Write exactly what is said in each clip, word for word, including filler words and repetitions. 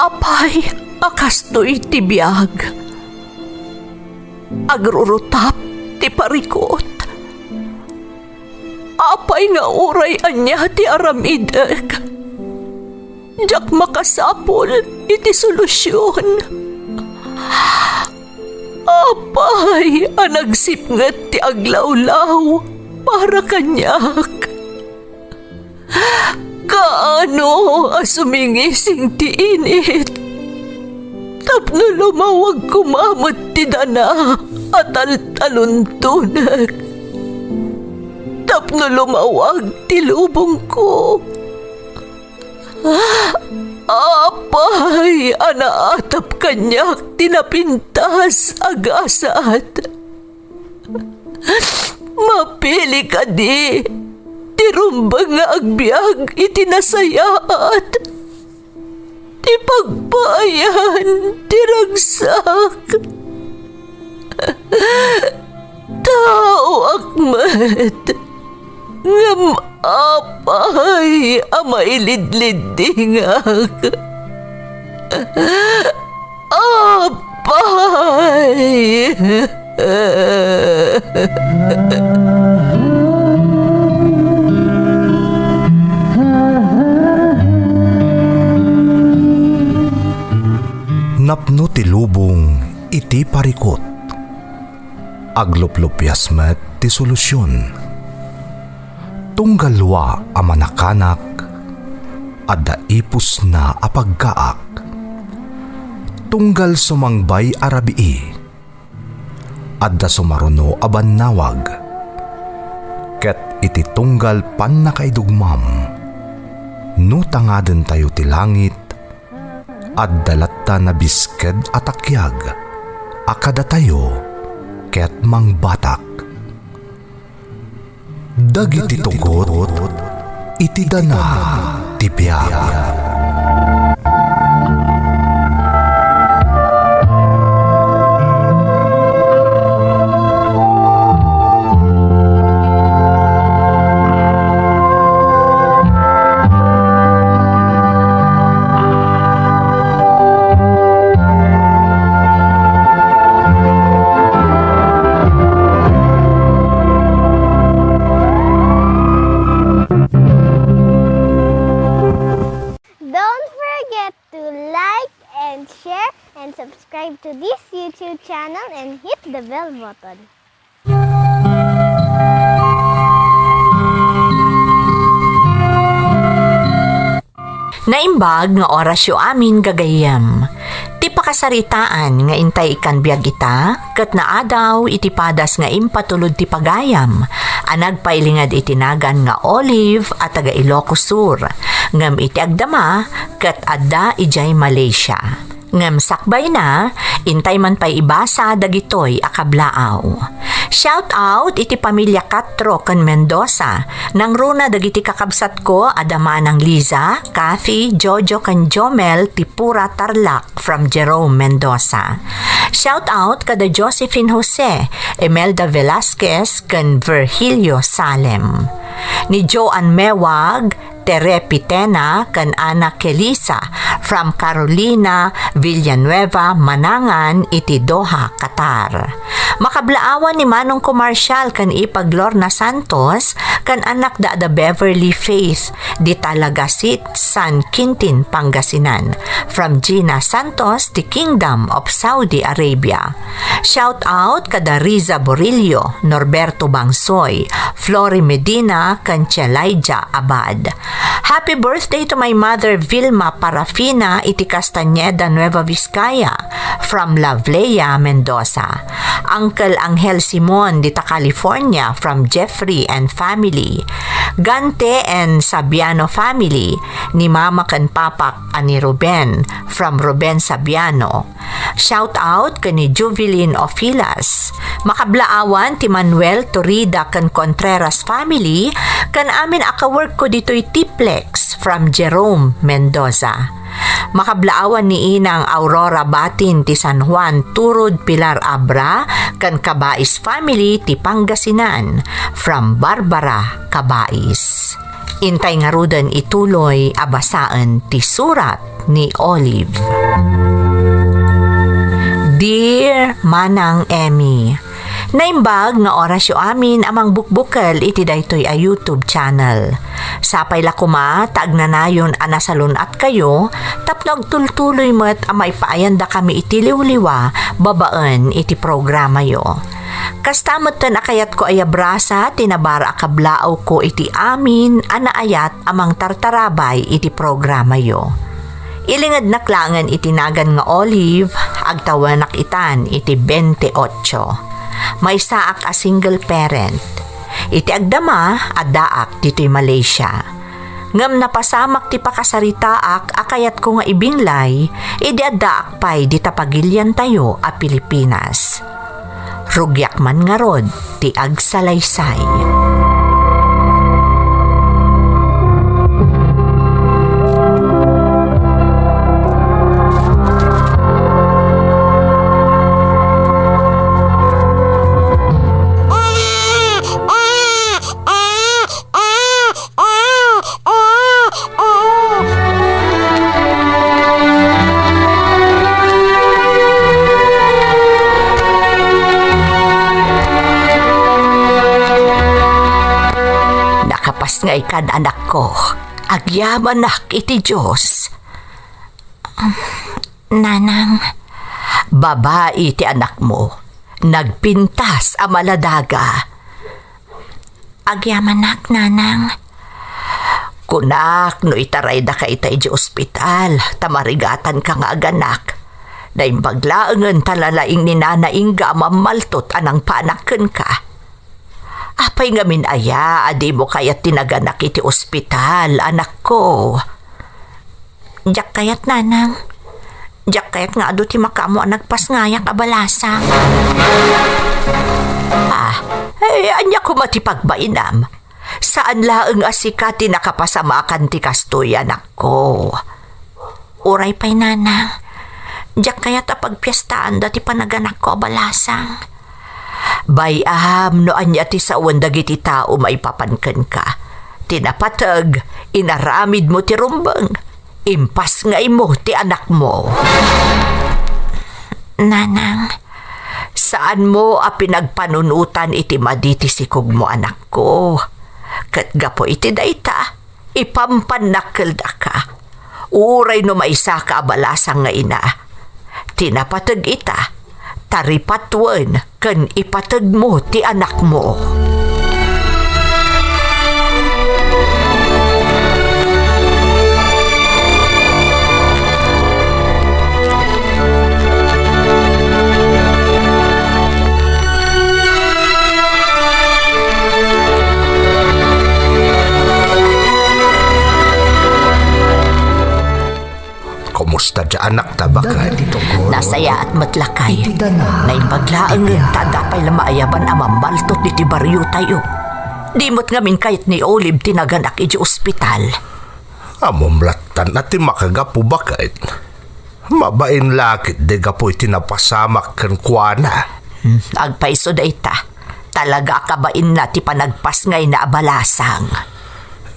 Apay a kastoy ti biag? Agrurutap ti parikut. Apay nga uray ania ti aramidek, diak makasapul iti solusion. Apay a nagsipnget ti aglawlaw para kaniak? Kaano a sumingising ti init tapno lumawag koma met ti dana a taltaluntonek, tapno lumawag ti lubongko? Apay a naatap kaniak ti napintas a gasat? Mapili kadi ti rumbeng nga agbiag iti nasayaat, ti pagpaayan ti ragsak? Taoak met, ngem apay a mailidliddingak? Apay! Napno ti lubong iti parikut. Agluplupias met ti solusion. Tunggal wa a manakanak, adda ipusna a paggaak. Tunggal sumangbay a rabii, adda sumaruno a bannawag. Ket iti tunggal pannakaidugmam, no tangadentayo ti langit, adda latta nabisked a takiag a kadatayo ket mangbatak. Dagiti tugot iti dana ti biag. Don't forget to like and share and subscribe to this YouTube channel and hit the bell button. Naimbag nga orasyo amin, gagayyem. Ti pakasaritaan nga intay ikkan biag ita, ket naadaw iti padas nga impatulod ti pagayam a nagpailinged iti nagan nga Olive a taga Ilocos Sur, ngem iti agdama ket adda idiay Malaysia. Ngem sakbayna, intay man pay ibasa dagitoy a kablaaw. Shout out iti pamilya Castro ken Mendoza, nangruna dagiti kakabsatko a da Manang Liza, Kathy, Jojo ken Jomel ti Pura Tarlac from Jerome Mendoza. Shout out kada Josephine Jose, Imelda Velasquez ken Virgilio Salem. Ni Joan Mewag, Tere Pitena ken Ana Kelisa from Carolina Villanueva Manangan iti Doha, Qatar. Makablaawan ni Manong Comarcial ken Ipag Lorna Santos ken annakda a da Beverly Faith di Talagasit, San Quintin, Pangasinan, from Gina Santos, the Kingdom of Saudi Arabia. Shout out kada Riza Borillo, Norberto Bangsoy, Flory Medina, ken Chelaija Abad. Happy birthday to my mother Vilma Parafina iti Castañeda, Nueva Vizcaya, from Lovleya, Mendoza. Uncle Angel Simon dita California from Jeffrey and family. Gante and Sabiano family, ni Mama ken Papak a ni Ruben from Ruben Sabiano. Shout out ken ni Juvelin Ofilas. Makablaawan ti Manuel Torida ken Contreras family, ken amin a kaworkko ditoy Tiplex from Jerome Mendoza. Makablaawan ni Inang Aurora Batin ti San Juan, Turud Pilar Abra, ken Kabais family ti Pangasinan from Barbara Kabais. Intay ngaruden ituloy a basaen ti surat ni Olive. Dear Manang Emmy, naimbag nga orasyo amin a mangbukbukel iti daytoy a YouTube channel. Sapay la koma ta agnanayon a nasalun-atkayo tapno agtultuloy met a maipaayandakami iti liwliwa babaen iti programayo. Kasta metten a kayatko a iabrasa ti nabara a kablaawko iti amin a naayat a mangtartarabay iti programayo. Ilingednak laengen iti nagan nga Olive, agtawenak itan iti twenty-eight. Maysaak a single parent. Iti agdama, addaak ditoy Malaysia. Ngem napasamak ti pakasaritaak a kayatko nga ibinglay idi addaak pay dita pagiliantayo a Pilipinas. Rugiak man ngarud ti agsalaysay. Nakapasngaykan, anakko. Agyamanak iti Dios. Nanang. Babai ti anakmo. Nagpintas a maladaga. Agyamanak, Nanang. Kunak no itaraydaka ita idiay ospital, ta marigatanka nga aganak. Naimbag laengen ta nalaing ni Nana Inga a mammaltot a nangpanak kenka. Apay ngamin aya a dimo kayat ti naganak iti ospital, anakko? Diak kayat, Nanang. Diak kayat nga adu ti makaammo a nagpasngayak a balasang. Ah, eh, ania koma ti pagbainam? Saan laeng a sika ti nakapasamakan ti kastoy, anakko. Uray pay, Nanang. Diak kayat a pagpiestaanda ti panaganakko a balasang. Bay-am no ania ti sawen dagiti tao maipapan kenka. Ti napateg, inaramidmo ti rumbeng. Impasngaymo ti anakmo. Nanang. Saanmo a pinagpanunotan iti madi ti sikogmo, anakko. Ket gapu iti dayta, ipampannakkeldaka. Uray no maysaka a balasang nga ina, ti napateg ita, taripatuen ken ipategmo ti anakmo. Kumusta ti anakta, baket? Nasayaat met, lakay. Naimbag laengen ta adda pay la maayaban a mammaltot iti bariotayo. Di met ngamin kayat ni Olive ti naganak idiay ospital. Ammom lattan a ti makagapu, baket. Mabain la ketdi gapu iti napasamak kenkuana. Hmm, agpayso dayta. Talaga a kabainna ti panagpasngayna a balasang.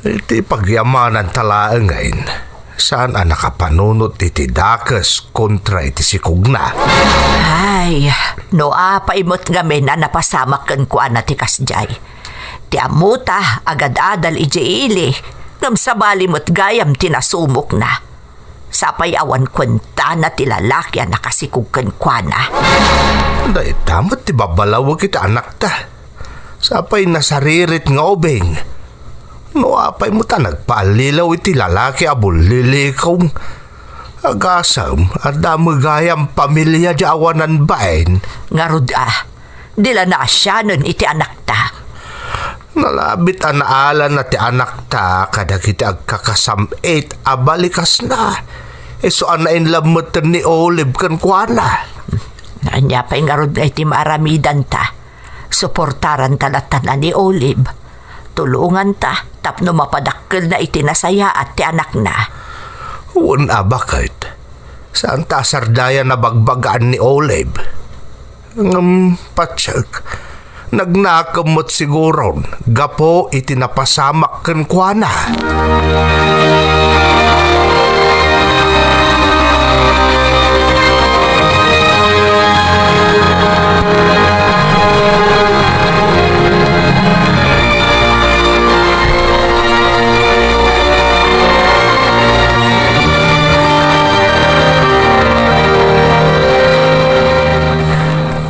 Iti pagyamananta laengen, saan a nakapanunot iti dakes kontra iti sikogna. Ay, no apay met ngamin a napasamak kenkuana ti kasdiay. Ti ammota, agad-adal idiay ili, ngem sabali met gayam ti nasumokna. Sapay awan kuentana ti lalaki a nakasikog kenkuana. Dayta met ti babalawek iti anakta. Sapay nasaririt nga ubing. No apay met a nagpaallilaw iti lalaki a bullilikaw, agasem, adda met gayam pamilia di awanan bain. Ngarud a, di la naasianen iti anakta. Nalabit a naalana ti anakta kadagiti agkakasam-it a balikasna. Isu a nainlove metten ni Olive kenkuana. Ania pay ngarud nga iti maaramidanta? Suportaranta lattan a ni Olive. Tulonganta tapno mapadakkelna iti nasayaat ti anakna. Wen a, baket. Saanta a sardayan a bagbagaan ni Olive. Ngem, patiek, Nagnakem met siguron gapu iti napasamak kenkuana.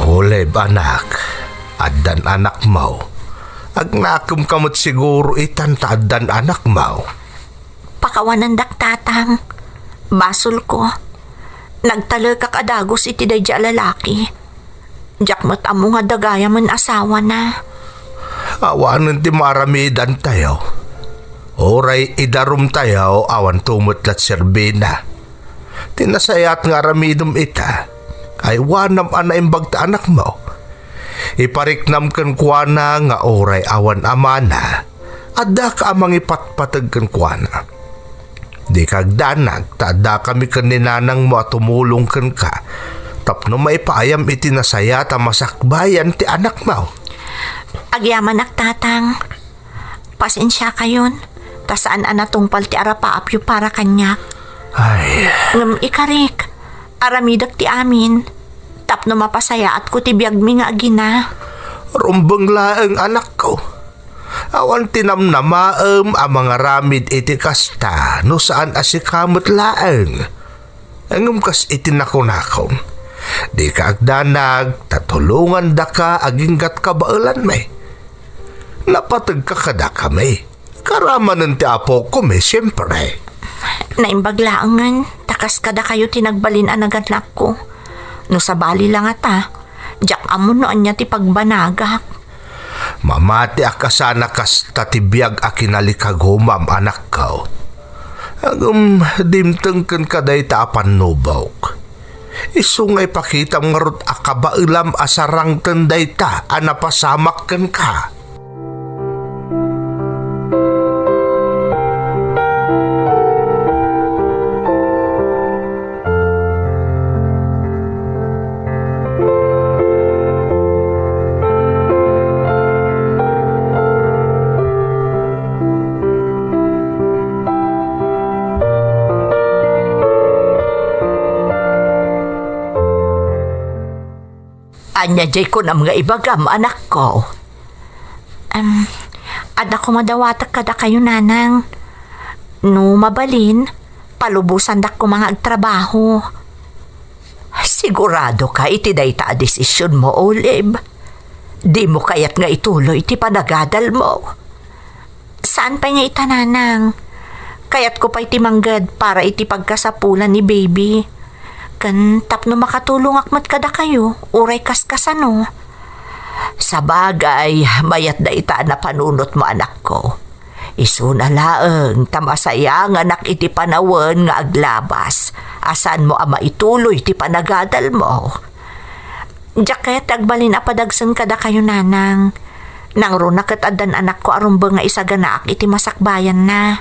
Olive, anak, addan anakmo. Agnakemka met siguro itan ta addan anakmo. Pakawanendak, Tatang. Basolko. Nagtalekak a dagus iti daydi a lalaki. Diak met ammo nga adda gayamen asawana. Awanen ti maaramidantayo. Uray idarumtayo, awan to met la ti serbina. Ti nasayaat nga aramidem ita, aywanam a naimbag ta anakmo. Ipariknam kenkuana nga uray awan amana, addaka a mangipatpateg kenkuana. Dika agdanag ta addakami ken ni nanangmo a tumulong kenka tapno maipaayam iti nasayaat a masakbayan ti anakmo. Agyamanak, Tatang. Pasensiakayon, ta saan a natungpal ti arapaapyo para kaniak. Ay. Ngem ikarik, aramidek ti amin, tapno mapasayaatko ti biagmi nga agina. Rumbeng laeng, anakko. Awan ti namnamaem a mangaramid iti kasta no saan a sika met laeng. Ngem kas iti nakunakon, dika agdanag ta tulongandaka aginggat kabaelanmi. Napategka kadakami. Karamanen ti apokomi, siempre. Naimbag laengen, ta kas kadakayo ti nagbalin a naganakko. No sabali la ngata, diak ammo no ania ti pagbanagak. Mamatiak a sana kasta ti biag a kinalikagumam, anakko. Ngem dimteng kenka dayta a pannubok. Isu nga ipakitam ngarud a kabaelam a sarangten dayta a napasamak kenka. Ania diay kunam nga ibagam, anakko? Em, adda koma dawatek kadakayo, nanang. No mabalin, palubosandak koma nga agtrabaho. Siguradoka iti dayta a desisionmo, Olive? Dimo kayat nga ituloy ti panagadalmo? Saan pay nga ita, nanang? Kayatko pay ti mangged para iti pagkasapulan ni baby. Ken tapno makatulongak met kadakayo, uray kaskasano. Sabagay, mayat dayta a napanunotmo, anakko. Isuna laeng ta masayanganak iti panawen nga aglabas a saanmo a maituloy ti panagadalmo. Diak kayat ti agbalin a padagsen kadakayo, nanang. Nangruna ket addan anakko a rumbeng nga isaganaak iti masakbayanna.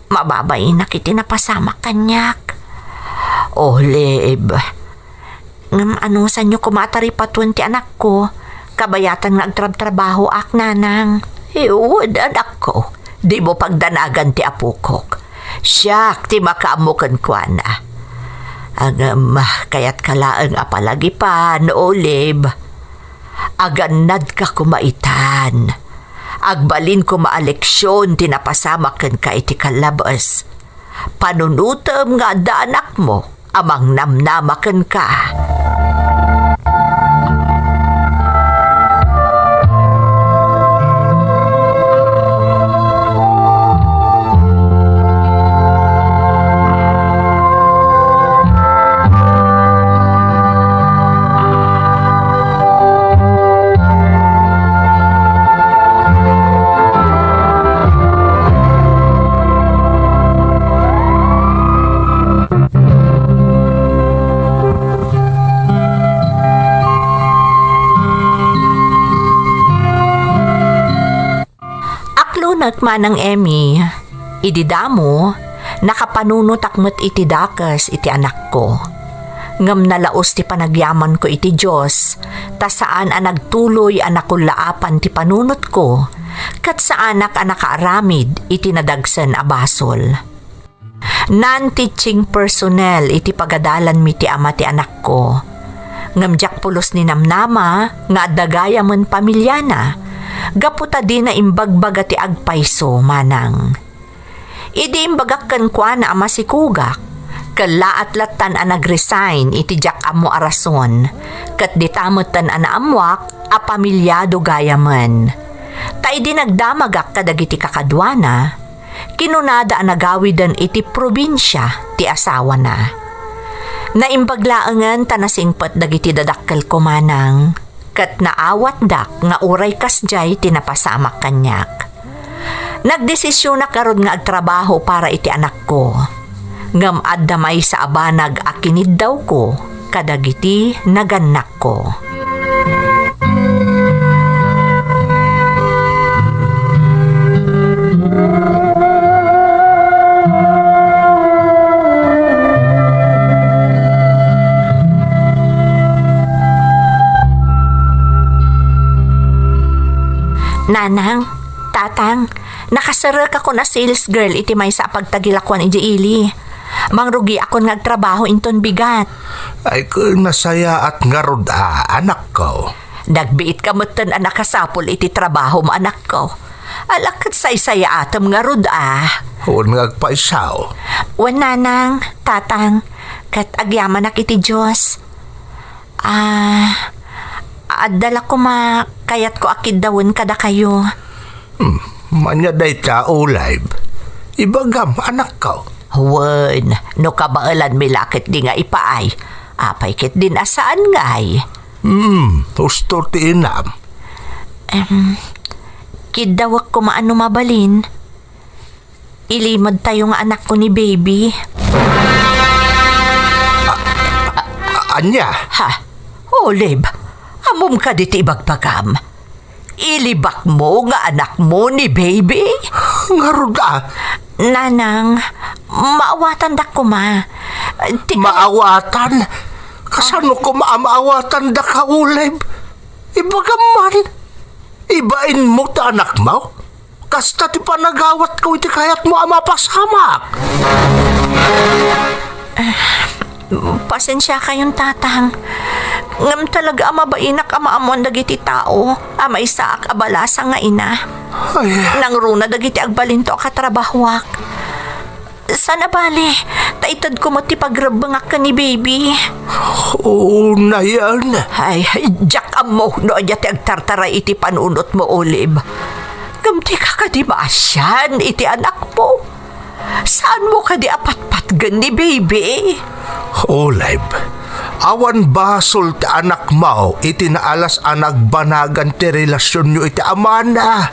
Mababainak iti napasamak kaniak. Olive, ngem anusanyo koma a taripatuen ti anakko, kabayatan nga agtrabtrabahoak, nanang. Iwed, anakko, dimo pagdanagan ti apokok. Siak ti makaammo kenkuana. Ngem kayatka laeng a palagipan, Olive. Agannadka koma itan. Agbalin koma a leksion ti napasamak kenka iti kallabes. Panunotem nga adda anakmo a mangnamnama kenka. Aklonek, Manang Emmy. Idi damo, nakapanunotak met iti dakes iti anakko. Ngem nalaus ti panagyamanko iti Dios, ta saan a nagtuloy a nakullaapan ti panunotko, ket saanak a nakaaramid iti nadagsen a basol. Non-teaching personnel iti pagadalanmi ti ama ti anakko. Ngem diak pulos ninamnama nga adda gayamen pamiliana, gapu ta dina imbagbaga ti agpayso manang. Idi imbagak kenkuana a masikugak, kellaat lattan a nag-resign iti diak ammo a rason, ket dita metten a naammoak a pamiliado gayamen. Ta idi nagdamagak kadagiti kakaduana, kinunada a nagawiden iti probinsia ti asawana. Naimbag laengen ta nasingpet dagiti dadakkelko manang, ket naawatdak nga uray kasdiay ti napasamak kaniak. Nagdesisionak ngarud nga agtrabaho para iti anakko. Ngem adda maysa a banag a kiniddawko kadagiti nagannakko. Nanang, Tatang, nakaserekakon a sales girl iti maysa a pagtagilakoan idiay ili. Mangrugiakon nga agtrabaho inton bigat. Ay, ket nasayaat ngarud a, anakko. Nagbiitka metten a nakasapul iti trabahom, anakko. Ala ket saysayaatem ngarud a. Wen nga agpayso. Wen, Nanang, Tatang, ket agyamanak iti Dios. Ah, adda la koma kayatko a kiddawen kadakayo. Hmm, ania dayta, Olive? Ibagam, anakko. Wen, no kabaelanmi la ketdi nga ipaay, apay ketdin a saan ngay? Hmm, husto ti inam. Em, kiddawek koma a no mabalin. Ilimedtayo nga anakko ni Baby. A-, ania? Ha? Olive, ammom kadi ti ibagbagam? Ilibakmo nga anakmo ni Baby? Ngarud a? Nanang, maawatandak koma. Ti maawatan? Kasano koma a maawatandak, Olive? Ibagam man. Ibainmo ti anakmo? Kasta ti panagawatko iti kayatmo a mapasamak. Pasensiakayon, Tatang. Ngem talaga a mabainak a maammoan dagiti tao a maysaak a balasang nga ina. Ay. Nangruna dagiti agbalinto a katrabahoak. Saan a bale, ta itedko met ti pagrebbengak ken ni Baby. Oo, nayan. Ay, diak ammo no ania ti agtartaray iti panunotmo, Olive. Ngem dika kadi maasian iti anakmo? Saanmo kadi a patpatgen ni Baby? Olive, awan basol ti anakmo iti naalas a nagbanagan ti relasionyo iti amana.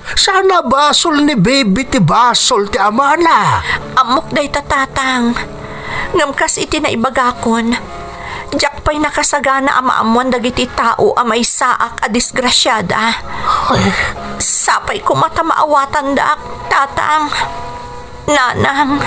Saan a basol ni Baby ti basol ti amana. Ammok dayta, Tatang. Ngem kas iti naibagakon, diak pay nakasagana a maammoan dagiti tao a maysaak a disgrasiada. Ay. Sapay koma ta maawatandak, Tatang. Nanang.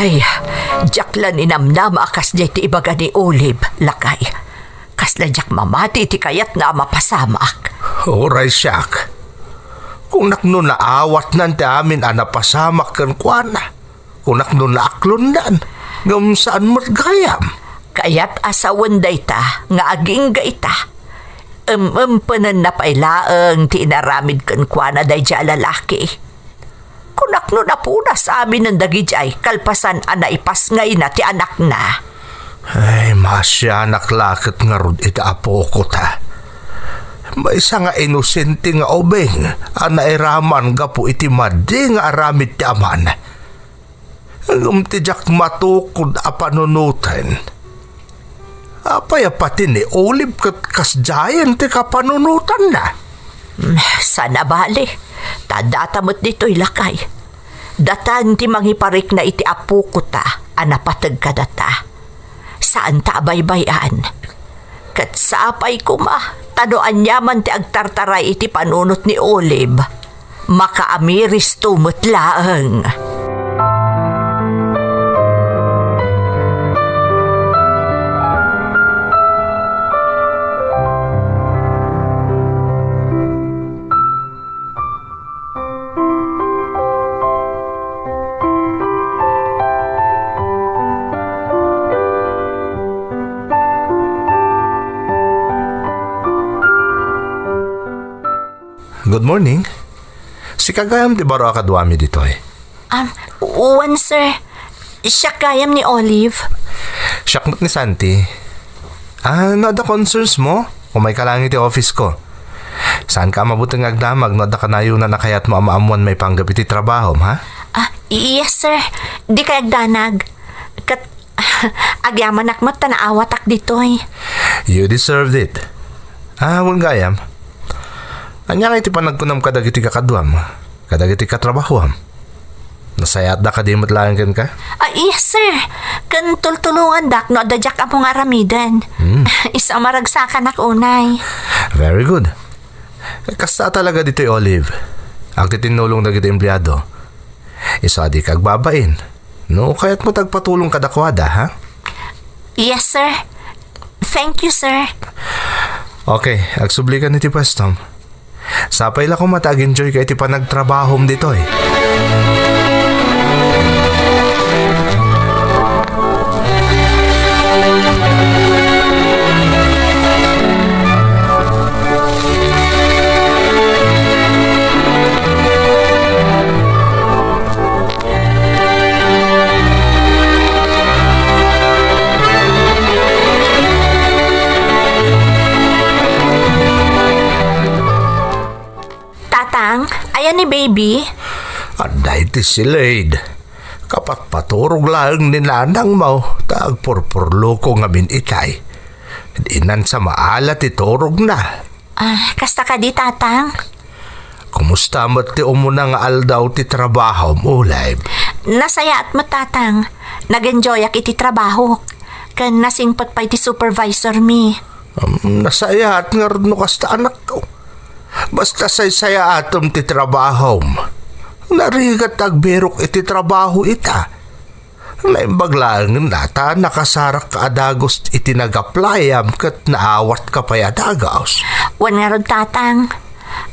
Ay, diak la ninamnama a kasdiay ti ibaga ni Olive, lakay. Kasla diak mamati iti kayatna a mapasamak. Uray siak. Kunak no naawatnan ti amin a napasamak kenkuana. Kunak no naaklonnan. Ngem saan met gayam. Kayat a sawen dayta nga agingga ita. Em-empenenna pay laeng ti inaramid kenkuana daydiay a lalaki. Kunak no napunas aminen dagidiay kalpasan a naipasngayna ti anakna. Ay, maasianak la ket ngarud iti apoko ta. Maysa nga inosente nga ubing a nairaman gapu iti madi nga aramid ti amana. Ngem ti diak matukod a panunoten. Apay a pati ni Olive ket kasdiayen ti kapanunotanna? Hmm, saan a bale. Ta data met ditoy, lakay. Datan ti mangiparikna iti apokota a napateg kadata. Saanta a baybay-an. Ket sapay koma ta no aniaman ti agtartaray iti panunot ni Olive, makaamiristo met laeng. Good morning. Sika gayam ti baro a kaduami ditoy? Um, wen, sir. Siak gayam ni Olive. Siak met ni Santi. Ah, no adda concerns mo, umayka lang iti office ko. Saanka a mabuteng nga agdamag no adda kanayonan a kayatmo a maammuan maipanggep iti trabahom, ha? Ah, yes, sir. Dikay agdanag. Ket agyamanak met ta naawatak ditoy. You deserved it. Ah, wen gayam. Ania nga iti panagkunam kadagiti kakaduam, kadagiti katrabahoam? Nasayaatda kadi met laeng kenka? Ah, yes, sir. Ken tultulongandak no adda diak ammo nga aramiden. Hmm. Isu a maragsakanak unay. Very good. Kasta talaga ditoy, Olive. Agtitinnulong dagiti empleado. Isu a dika agbabain. No kayatmo ti agpatulong kadakuada, ha? Yes, sir. Thank you, sir. Okay, agsublikan iti pwestom. Sapay la koma ta ag-enjoy ka iti panagtrabahom ditoy. Tatang, ayan ni baby? Adda iti silid. Kapatpaturog laeng ni nanangmo, ta agpurpurloko ngamin itay. Dinan sa maala ti turogna. Ah, kasta kadi, Tatang? Kumusta met ti umuna nga aldaw ti trabahom, Olive? Nasayaat met, Tatang. Nag-enjoyak iti trabahok. Ken nasingpet pay ti supervisor mi. Um, nasayaat ngarud no kasta, anakko. Basta saysayaatem ti trabahom. Narigat agbirok iti trabaho ita. Naimbag laeng ta nakasarakka a dagus iti nag-applyam ket naawatka pay a dagus. Wen ngarud, Tatang.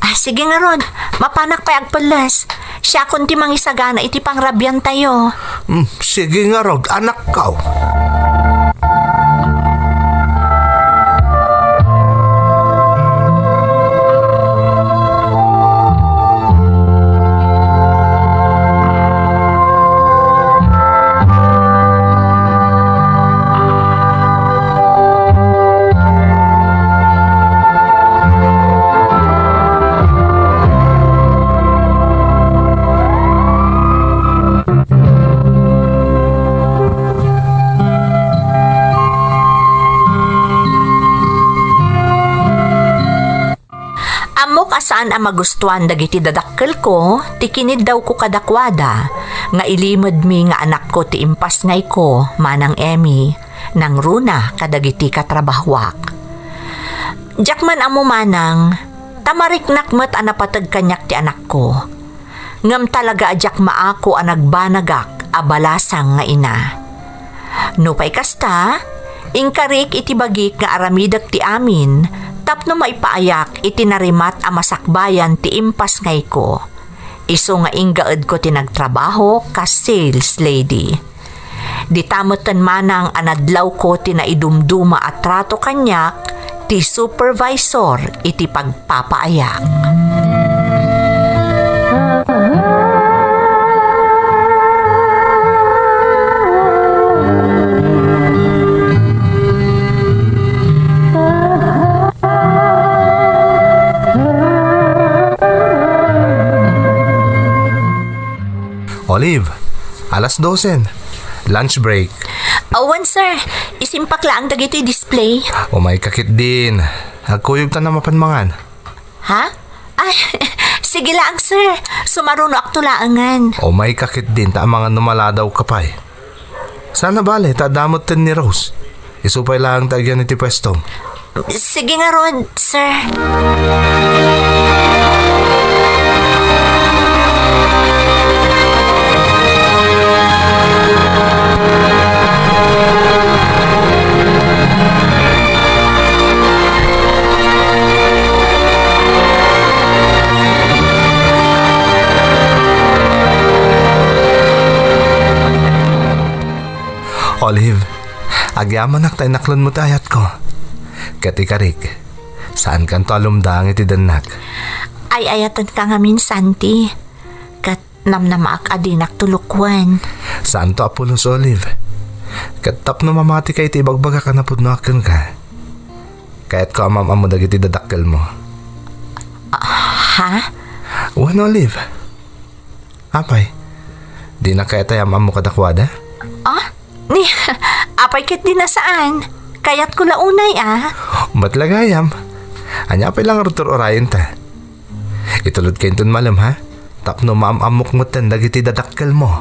Ah, sige ngarud, mapanak pay agpelles. Siakon ti mangisagana iti pangrabiantayo. Hmm, sige ngarud, anakko. Ammok a saan a magustuan dagiti dadakkelko ti kiniddawko kadakuada nga ilimedmi nga anakko ti impasngayko, Manang Emmy, nangruna kadagiti katrabahoak. Diak man ammo, Manang, ta mariknak met a napateg kaniak ti anakko. Ngem talaga a diak maako a nagbanagak a balasang nga ina. Nupay kasta, inkarik iti bagik nga aramidek ti amin tapno maipaayak iti narimat a masakbayan ti impasngayko. Isu nga inggaedko ti nagtrabaho kas sales lady. Dita metten, Manang, a nadlawko ti naidumduma a trato kaniak ti supervisor iti pagpapaayak. Olive, alas dosen. Lunch break. Awan, sir. Isimpak laeng dagitoy display. Umayka ketdin. Agkuyogtan a mapan mangan. Ha? Ay, Sige laeng, sir. Sumarunoakto laengen. Umayka ketdin ta amangan no maladawka pay. Saan a bale, ta adda metten ni Rose. Isu pay laeng ta agyan iti pwesto. Sige ngarud, sir. Olive, agyamanak ta inaklonmo ti ayatko. Ket ikarik, saankanto a lumdaang iti dennak. Ay-ayatenka ngamin, Santi. Ket namnamaak a dinak tulokuen. Saanto a pulos, Olive. Ket tapno mamatika iti ibagbagak a napudnoak kenka, kayatko a maam-ammo dagiti dadakkelmo. Ah, ha? Wen, Olive. Apay, dina kayat a yam-ammo kadakuada? Ah? Ni, apay ket dina saan? Kayatko la unay, a. Met la gayam. Ania pay la ngarud ti ur-urayenta? Itulodka inton malem, ha? Tapno maam-ammok metten dagiti dadakkelmo.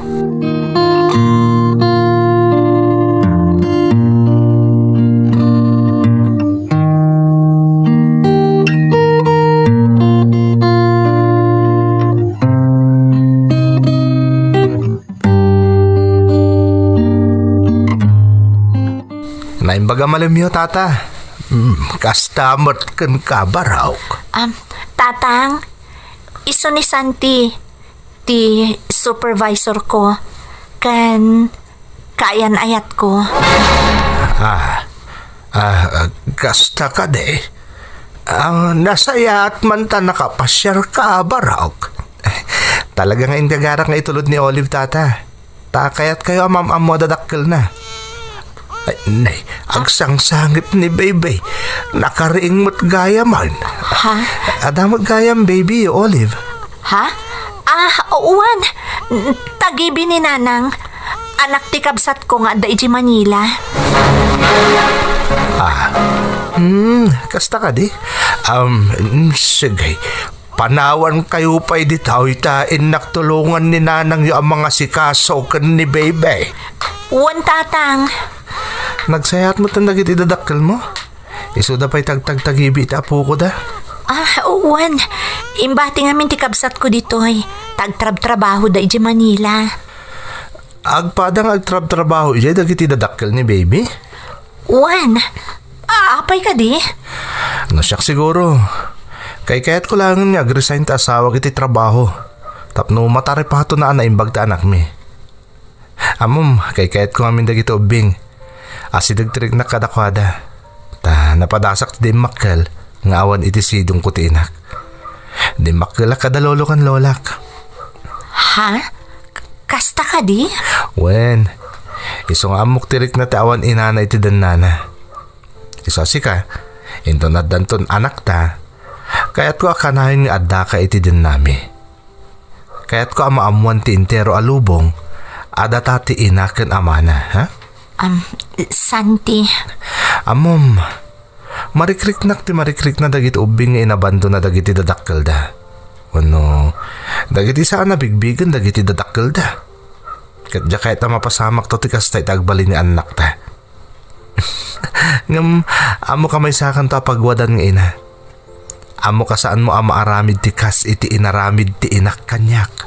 Naimbag a malemyo, tata. Mm, kasta met kenka, Barok. Um, Tatang, isu ni Santi, ti supervisor ko, ken kaayan-ayatko. Ah, ah, kasta kadi? Ah, nasayaat man ta nakapasiarka, Barok. Talaga nga inggagarak nga itulod ni Olive, tata. Ta kayatkayo a maam-ammo a dadakkelna. Ay, nay, agsangsangit ni Baby. Nakariing met gayamen. Ha? Adda met gayam baby, Olive. Ha? Ah, uwan. Tagibi ni Nanang. Anak ti kabsatko nga adda iti Manila. Ah. Hmm, kasta kadi? Um, mm, sige. Panawankayo pay ditoy ta innak tulongan ni nanangyo a mangasikaso ken ni Baby. Wen, Tatang. Nagsayaat metten dagiti dadakkelmo? Isuda pay ti agtagtagibi iti apokoda? Ah, wen. Imbati ngamin ti kabsatko ditoy. Tagtrabtrabahoda idiay Manila. Agpada nga agtrabtrabaho idiay dagiti dadakkel ni Baby? Wen, apay kadi? No siak siguro, kaykayatko laengen nga agresign ti asawak iti trabaho tapno mataripatonna a naimbag ti anakmi. Ammom, kaykayatko ngamin dagiti ubbing. Asideg ti riknak kadakuada. Ta napadasak ti dimmakkel nga awan iti sidongko ti inak. Dimmakkelak kada lolo ken lolak. Ha? K-, kasta kadi? Wen, isu nga ammok ti rikna ti awan inana iti dennana. Isu a sika, inton addanton anakta, kayatko a kanayon nga addaka iti dennami. Kayatko a maammoan ti entero a lubong a data ti ina ken amana, ha? Am, Santi. Ammom, marikriknak ti marikrikna dagiti ubbing nga inabandona dagiti dadakkelda. Wenno, dagiti saan a bigbigen dagiti dadakkelda. Ket diak kayat a mapasamakto ti kasta iti agbalin nga annakta. Ngem, ammoka maysakanto a pagwadan nga ina. Ammoka saanmo a maaramid ti kas iti inaramid ti inak kaniak.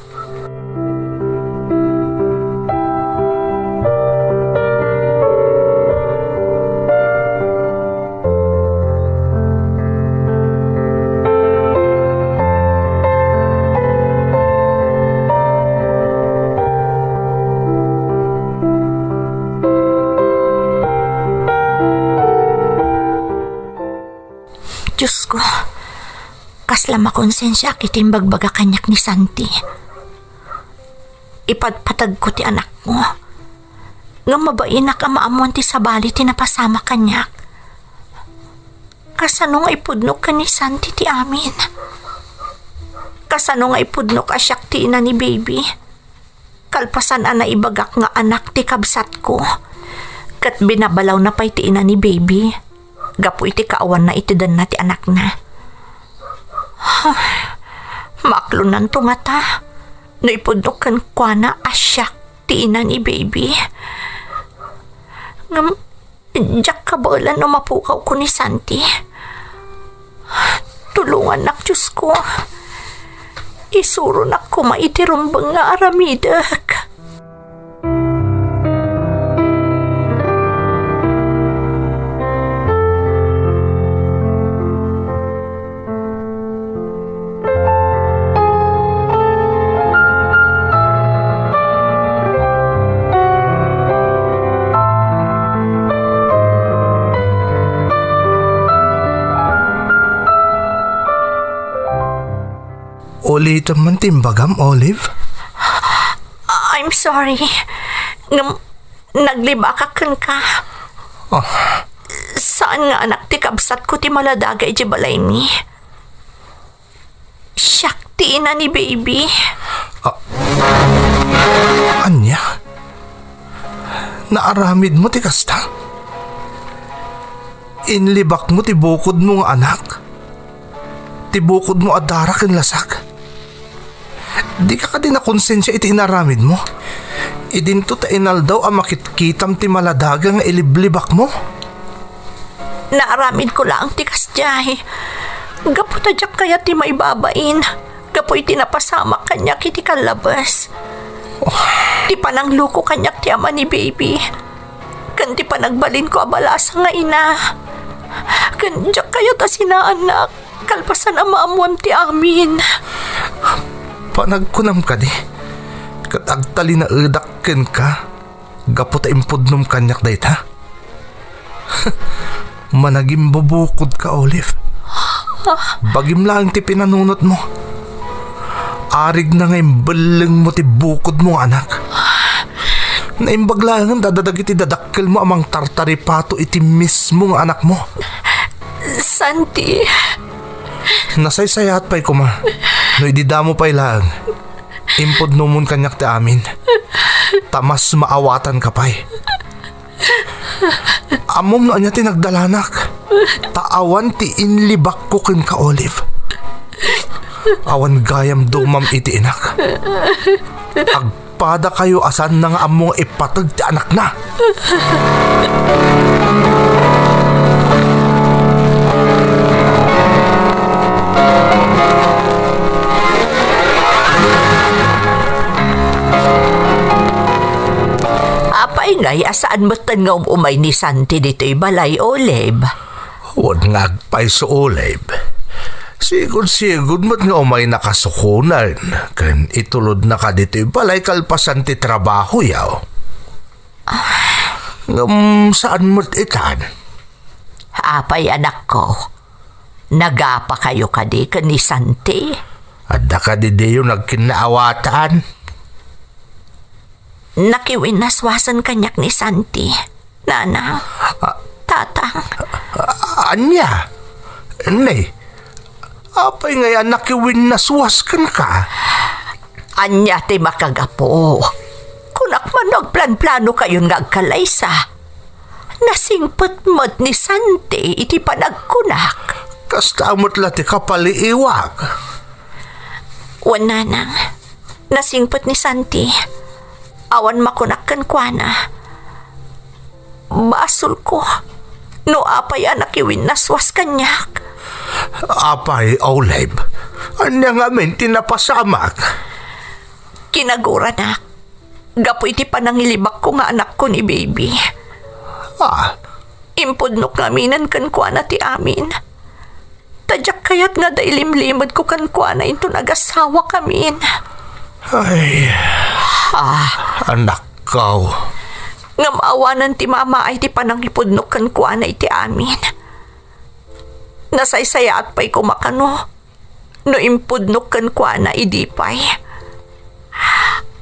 Diosko, kasla makonsensiaak iti imbagbaga kaniak ni Santi. Ipadpatagko ti anakmo. Ngem mabainak a maammoan ti sabali ti napasamak kaniak. Kasano nga ipudnok ken ni Santi ti amin? Kasano nga ipudnok a siak ti ina ni Baby? Kalpasan a naibagak nga anak ti kabsatko, ket binabalawna pay ti ina ni Baby gapu iti kaawanna iti denna ti anakna. Maklo Mapasunanto ngata no ipudno kenkuana a siak ti ina ni baby. Ngem, diak kabaelan no mapukawko ni Santi. Tulongannak, Diosko. Isuronak koma iti rumbeng nga aramidek. Ulitem man ti imbagam, Olive? I'm sorry. Ngem, naglibakak kenka. Ah. Saan nga anak ti kabsatko ti maladaga idiay balaymi. Siak ti ina ni baby. Ah. Ania? Naaramidmo ti kasta? Inlibakmo ti bukodmo nga anak? Ti bukodmo a Dara ken Lasak? Dika kadi nakonsensia iti inaramidmo? Idinto ta inaldaw a makitkitam ti maladaga nga iliblibakmo? Naaramidko laeng ti kasdiay. Gapu ta diak kayat ti maibabain. Gapu iti napasamak kaniak iti kallabes. Oh. Ti panangloko kaniak ti ama ni baby. Ken ti panagbalinko a balasa nga ina. Ken diak kayat a sinaannak. Kalpasan a maammoam ti amin. Panagkunam kadi, ket agtalinaedak kenka gapu ta impudnom kaniak dayta? Managimbubukodka, Olive. Bagim laeng ti pinanunotmo. Arigna nga imbellengmo ti bukodmo nga anak. Naimbag laengen dagiti dadakkelmo a mangtartaripato iti mismo nga anakmo. Santi. Nasaysayaat pay koma no idi damo pay laeng, impudnomon kaniak ti amin, ta mas maawatanka pay. Ammom no ania ti nagdalanak, ta awan ti inlibakko kenka, Olive. Awan gayam dumam iti inak. Ag- Padakayo a saanna nga ammo nga ipateg ti anakna. Apay ngay a saan metten nga um-umay ni Santi ditoy balay, Olive? Wen nga agpayso, Olive. Sigud-sigud met nga umayna kasukonen ken itulodna kaditoy balay kalpasan ti trabahoyo. Ngem saan met itan? Apay, anakko, nagapakayo kadi ken ni Santi? Adda kadi diyo nagkinnaawatan? Nakiwinnaswasen kaniak ni Santi, Nanang. Ah. Tatang. Ah, ania? Nay, apay ngay a nakiwinnaswas kenka? Ania ti makagapu? Kunak man no agplanplanokayon nga agkalaysa. Nasingpet met ni Santi iti panagkunak. Kasta met la ti kapaliiwak. Wen, Nanang, nasingpet ni Santi. Awan makunak kenkuana. Basolko no apay a nakiwinnaswas kaniak. Apay, Olive, ania ngamin ti napasamak? Kinaguranak gapu iti panangilibakko nga anakko ni Baby. Ah. Impudnok ngaminen kenkuana ti amin. Ta diak kayat nga adda ilimlimedko kenkuana inton agasawakamin. Ay. Ah. Anakko. Ngem awanen ti mamaay ti panangipudnok kenkuana iti amin. Nasaysayaat pay koma kano no impudnok kenkuana idi pay.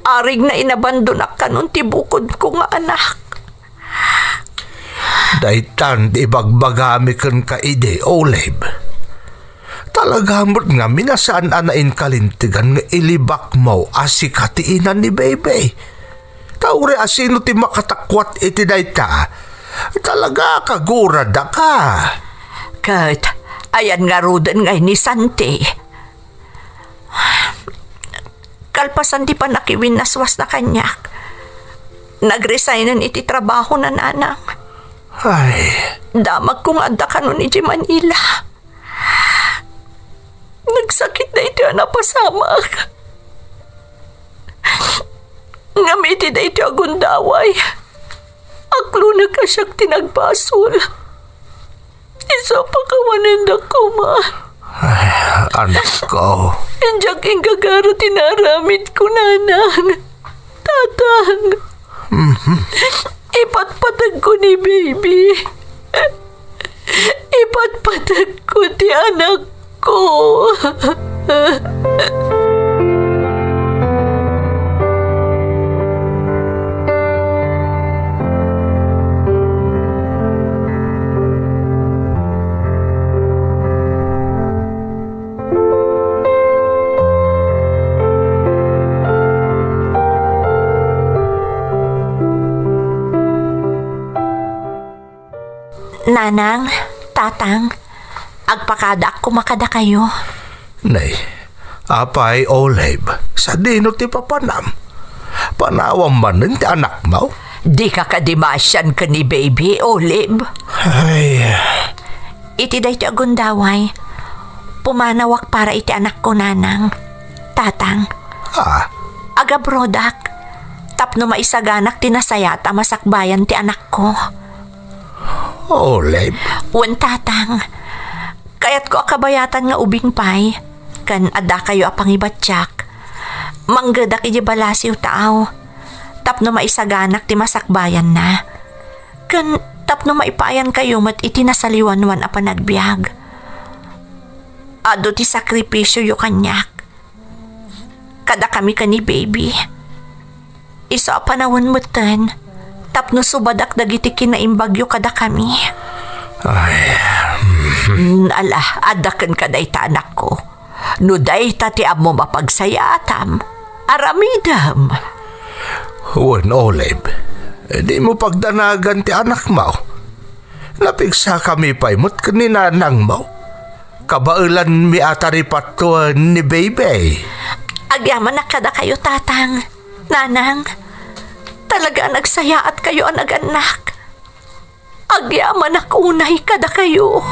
Arigna inabandonak kanon ti bukodko nga anak. Daytan ti ibagbagami kenka idi, Olive. Talaga met ngamin a saan a nainkalintegan nga ilibakmo a sika ti ina ni Baby. Ta uray a sino ti makatakwat iti dayta, talaga kaguradaka. Ket ayan ngaruden ngay ni Santi. kalpasan ti pannakiwinnaswasna kaniak, nagresignen iti trabahona, nanang. Ay. Damagko nga adda kanon idiay Manila. Nagsakit daytoy a napasamak. Ngem iti daytoy a gundaway, aklonek a siak ti nagbasol. Isu a pakawanendak koma. Ay, anakko. Diak inggagara ti naaramidko, nanang. Tatang. Mhm. Ipatpategko ni baby. Ipatpategko ti anakko. Nanang, Tatang, agpakadaak koma kadakayo. Nay, apay, Olive, sadino ti papanam? Panawam manen ti anakmo? Dika kadi maasian ken ni baby, Olive? Ay. Iti daytoy a gundaway, pumanawak para iti anakko, Nanang, Tatang. Ah. Agabrodak tapno maisaganak ti nasayaat a masakbayan ti anakko. Olive? Wen, Tatang. Kayatko a kabayatan nga ubing pay, ken addakayo a pangibatiak. Manggedak idiay balasiw taaw, tapno maisaganak ti masakbayanna. Ken tapno maipaayankayo met iti nasaliwanwan a panagbiag. Adu ti sakripisioyo kaniak. Kadakami ken ni baby. Isu a panawen metten, tapno subadak dagiti kinaimbagyo kadakami. Ay. Mm, ala, adda kenka dayta, anakko. No dayta ti ammom a pagsayaatam, aramidem. Wen, Olive, dimo pagdanagan ti anakmo. Napigsakami pay met ken ni nanangmo. Kabaelanmi a taripattoen ni baby. Agyamanak kadakayo, Tatang, Nanang. Talaga a nagsayaatkayo a nagannak. Agyamanak unay kadakayo.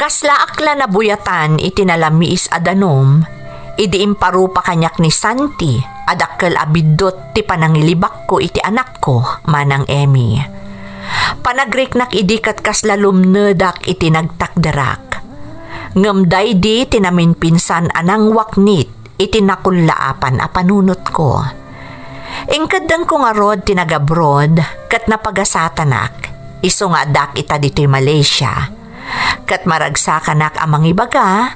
Kaslaak la nabuyatan iti nalamiis a danum, idi imparupa kaniak ni Santi a dakkel a biddut ti panangilibakko iti anakko, Manang Emmy. Panagriknak idi ket kasla lumnedak iti nagtakderak. Ngem daydi ti naminpinsan a nangwaknit iti nakullaapan a panunotko. Inkeddengko ngarud ti nag-abroad ket napagasatanak, isu nga addaak ita ditoy Malaysia. Ket maragsakanak a mangibaga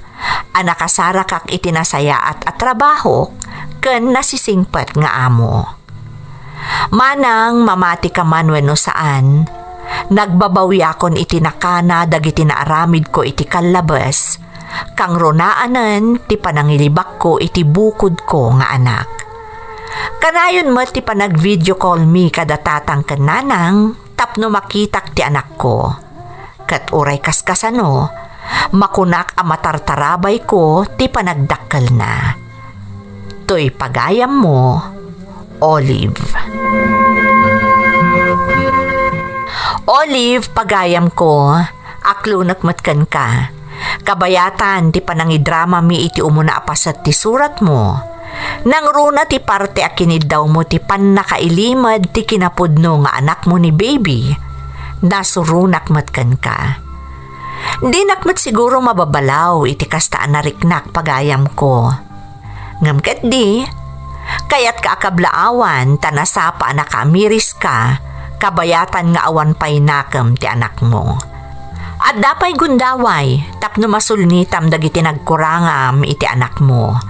a nakasarakak iti nasayaat a trabahok ken nasisingpet nga amo. Manang mamatika man wenno saan, nagbabawiakon iti nakana dagiti naaramidko iti kallabes, kangrunaanen ti panangilibakko iti bukodko nga anak. Kanayon met ti panag-video call mi kada tatang ken nanang tapno makitak ti anakko. Ket uray kaskasano, makunak a matartarabayko ti panagdakkelna. Toy pagayammo, Olive. Olive, pagayamko, aklonek met kenka. Kabayatan ti panangidramami iti umuna a paset ti suratmo. Nangruna ti parte a kiniddawmo ti pannakailimed ti kinapudno nga anakmo ni baby. Nasuronak met kenka. Dinak met siguro mababalaw iti kasta a nariknak, pagayamko. Ngem ketdi, kayatka a kablaawan ta nasapa a nakaamiriska, kabayatan nga awan pay nakem ti anakmo. Adda pay gundaway tapno masulnitam dagiti nagkurangam iti anakmo,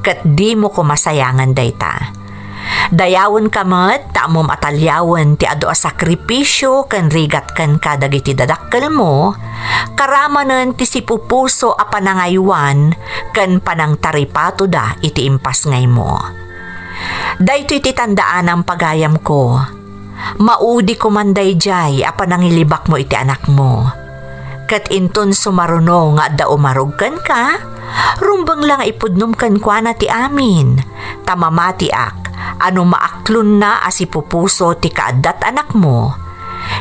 ket dimo koma sayangen dayta. Dayawenka met ta ammom a taliawen ti adu a sakripisio ken rigat kenka dagiti dadakkelmo, karamanen ti sipupuso a panangaywan ken panangtaripatoda iti impasngaymo. Daytoy ti tandaanam, pagayamko. Maudi koman daydiay a panangilibakmo iti anakmo. Ket inton sumaruno nga adda umarog kenka, rumbeng la nga ipudnom kenkuana ti amin, ta mamatiak a no maaklonna a sipupuso ti kaaddat anakmo,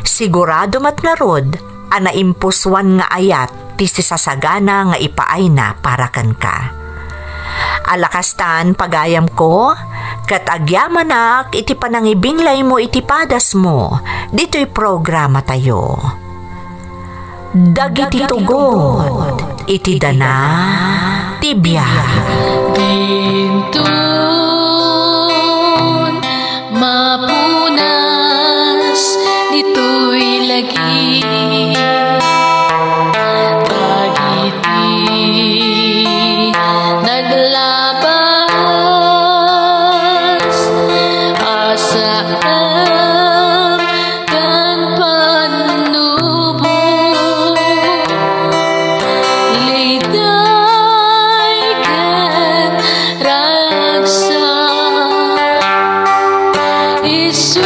sigurado met ngarud a naimpusoan nga ayat ti sisasagana nga ipaayna para kenka. Ala kastan, pagayamko, ket agyamanak iti panangibinglaymo iti padasmo ditoy programatayo. Dagiti tugot iti dana ti biag. Dinton mapunas ditoy lagi dagiti naglabas a saan ken pannubo. Liday ken ragsak, isudat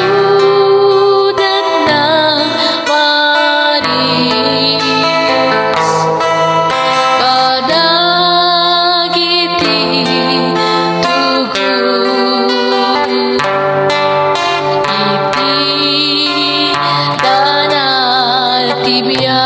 nang paris kadagiti tugot iti dana ti biag.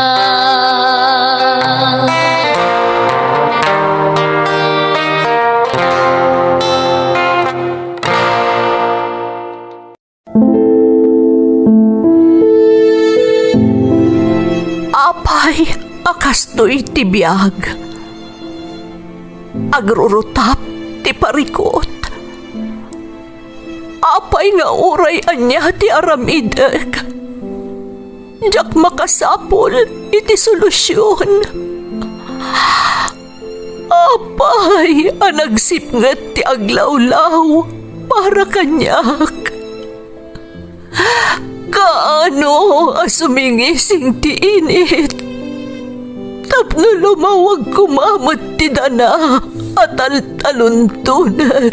Apay a kastoy ti biag? Agrurutap ti parikut. Apay nga uray ania ti aramidek, diak makasapul iti solusion. Apay a nagsipnget ti aglawlaw para kaniak. Kaano a sumingising ti init tapno lumawag koma met ti dana a taltaluntonek,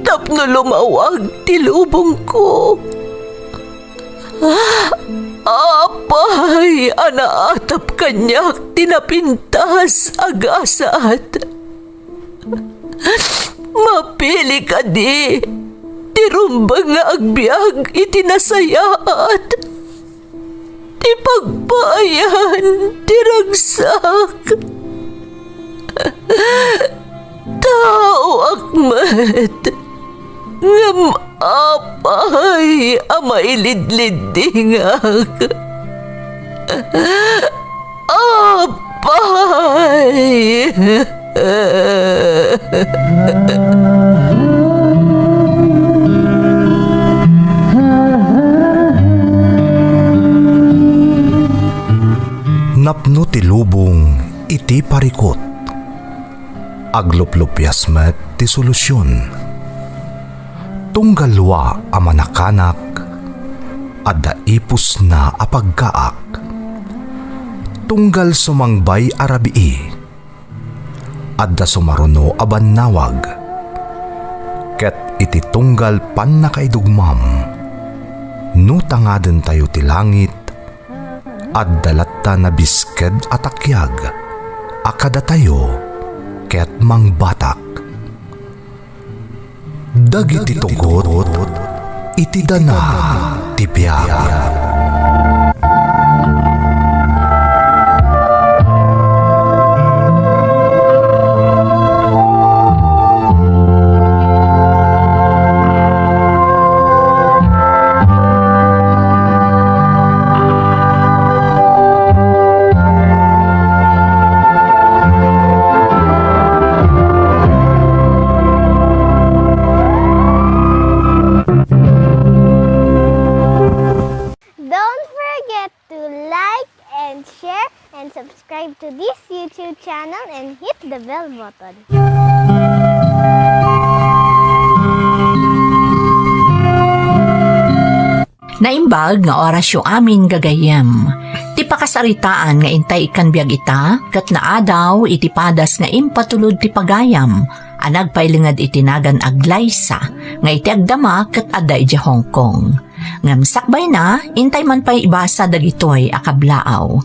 tapno lumawag ti lubongko. Apay a naatap kaniak ti napintas a gasat. Mapili kadi ti rumbeng nga agbiag iti nasayaat, ti pagpaayan ti ragsak. Taoak met, ngem apay a mailidliddingak? Apay! Napno ti lubong iti parikut. Agluplupias met ti solusion. Tunggal lua a manakanak, adda ipusna a pagkaak. Tunggal sumangbay a rabii, adda sumaruno a bannawag. Ket iti tunggal pannakaidugmam, no tangadentayo ti langit, adda latta nabisked a takiag a kadatayo ket mangbatak. Dagiti tugot iti dana ti biag. YouTube channel and hit the bell button. Naimbag nga orasyo amin gagayyem. Ti pakasaritaan nga intay ikkan biag ita, ket naadaw iti padas nga impatulod ti pagayam, a nagpailinged iti nagan Aglaysa, nga iti agdama ket adda idiay Hong Kong. Ngem sakbayna, intay man pay ibasa dagitoy a kablaaw.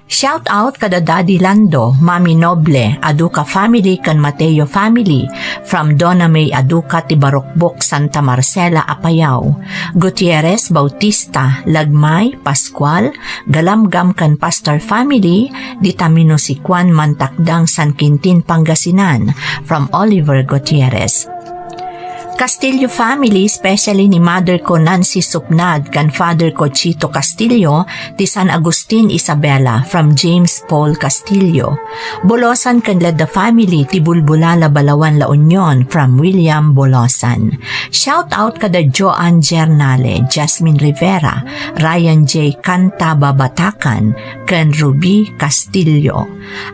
Shout out kada Daddy Lando, Mami Noble, Aduca family ken Mateo family, from Donna May Aduca ti Barukbok, Santa Marcela, Apayao, Gutierrez, Bautista, Lagmay, Pascual, Galamgam ken Pastor family, dita Minusikuan, Mantakdang, San Quintin, Pangasinan, from Oliver Gutierrez. Castillo family, especially ni mother ko Nancy Supnad ken father ko Chito Castillo, ti San Agustin, Isabela, from James Paul Castillo. Bolosan ken Ledda family, ti Bulbulala, Balawan, La Union, from William Bolosan. Shout out kada Joan Giarnale, Jasmine Rivera, Ryan J Cantaba Batacan, ken Ruby Castillo.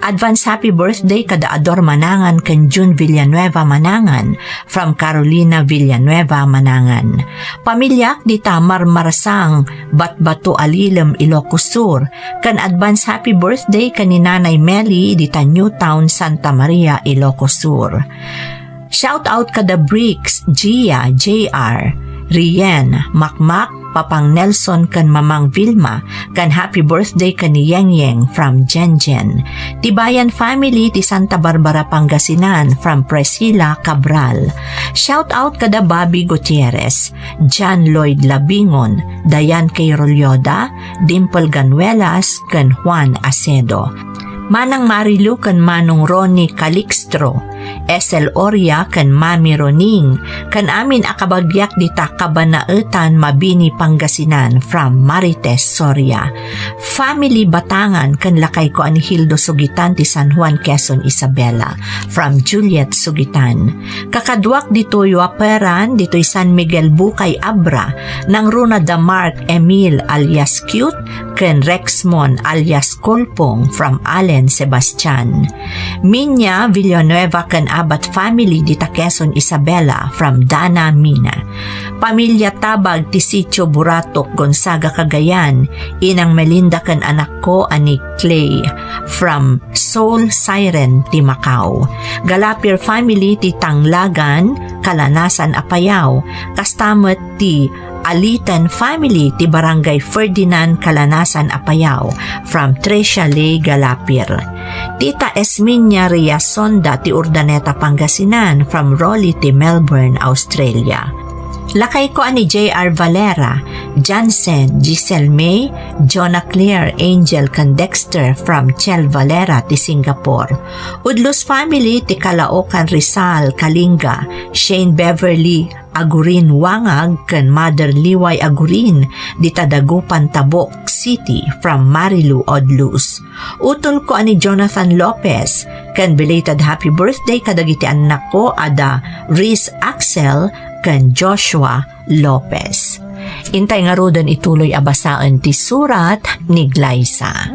Advance happy birthday kada Ador Manangan ken June Villanueva Manangan, from Carolina Villanueva Manangan. Pamiliak dita Marmarsang, Batbato Alilem, Ilocos Sur, ken advance happy birthday ken ni Nanay Meli dita Newtown, Santa Maria, Ilocos Sur. Shout out kada Bricks, Gia, J R, Rien, Makmak, Papang Nelson ken Mamang Vilma, ken happy birthday ken ni Yengyeng from Jenjen. Tibayan family ti Santa Barbara, Pangasinan from Priscilla Cabral. Shout out kada Bobby Gutierrez, John Lloyd Labingon, Diane K Rolyoda, Dimple Ganuelas, ken Juan Acedo. Manang Marilu ken Manong Ronnie Calixtro, Esel Oria ken Mami Roning, ken amin a kabagiak dita Kabanaetan, Mabini, Pangasinan, from Marites Soria. Family Batangan ken lakayko a ni Hildo Sugitan ti San Juan, Quezon, Isabela, from Juliet Sugitan. Kakaduak ditoy Waperan, ditoy San Miguel Bukay Abra, nangruna da Mark Emil alias Cute, ken Rexmon alias Kulpong from Allen Sebastian. Minya Villanueva ken Abat family dita Quezon, Isabela from Dana Mina. Pamilya Tabag ti Sitio Buratok, Gonzaga, Cagayan, Inang Melinda ken anakko a ni Clay from Soul Siren ti Macau. Galapir family ti Tanglagan, Kalanasan, Apayao, kasta met ti Alitan family ti Barangay Ferdinand, Kalanasan, Apayao, from Tricia Ley Galapir. Tita Esminia Riasonda ti Urdaneta, Pangasinan, from Rolly ti Melbourne, Australia. Lakayko a ni J R Valera, Jansen, Giselle May, Jonah Claire, Angel, ken Dexter from Chel Valera ti Singapore. Udlos family ti Caloocan, Rizal, Kalinga, Shane Beverly Agurin Wangag ken Mother Liway Agurin dita Dagupan, Tabuk City from Marilu Odlus. Utolko a ni Jonathan Lopez ken belated happy birthday kadagiti annakko a da Riz Axel ken Joshua Lopez. Intay ngaruden ituloy a basaen ti surat ni Glyza.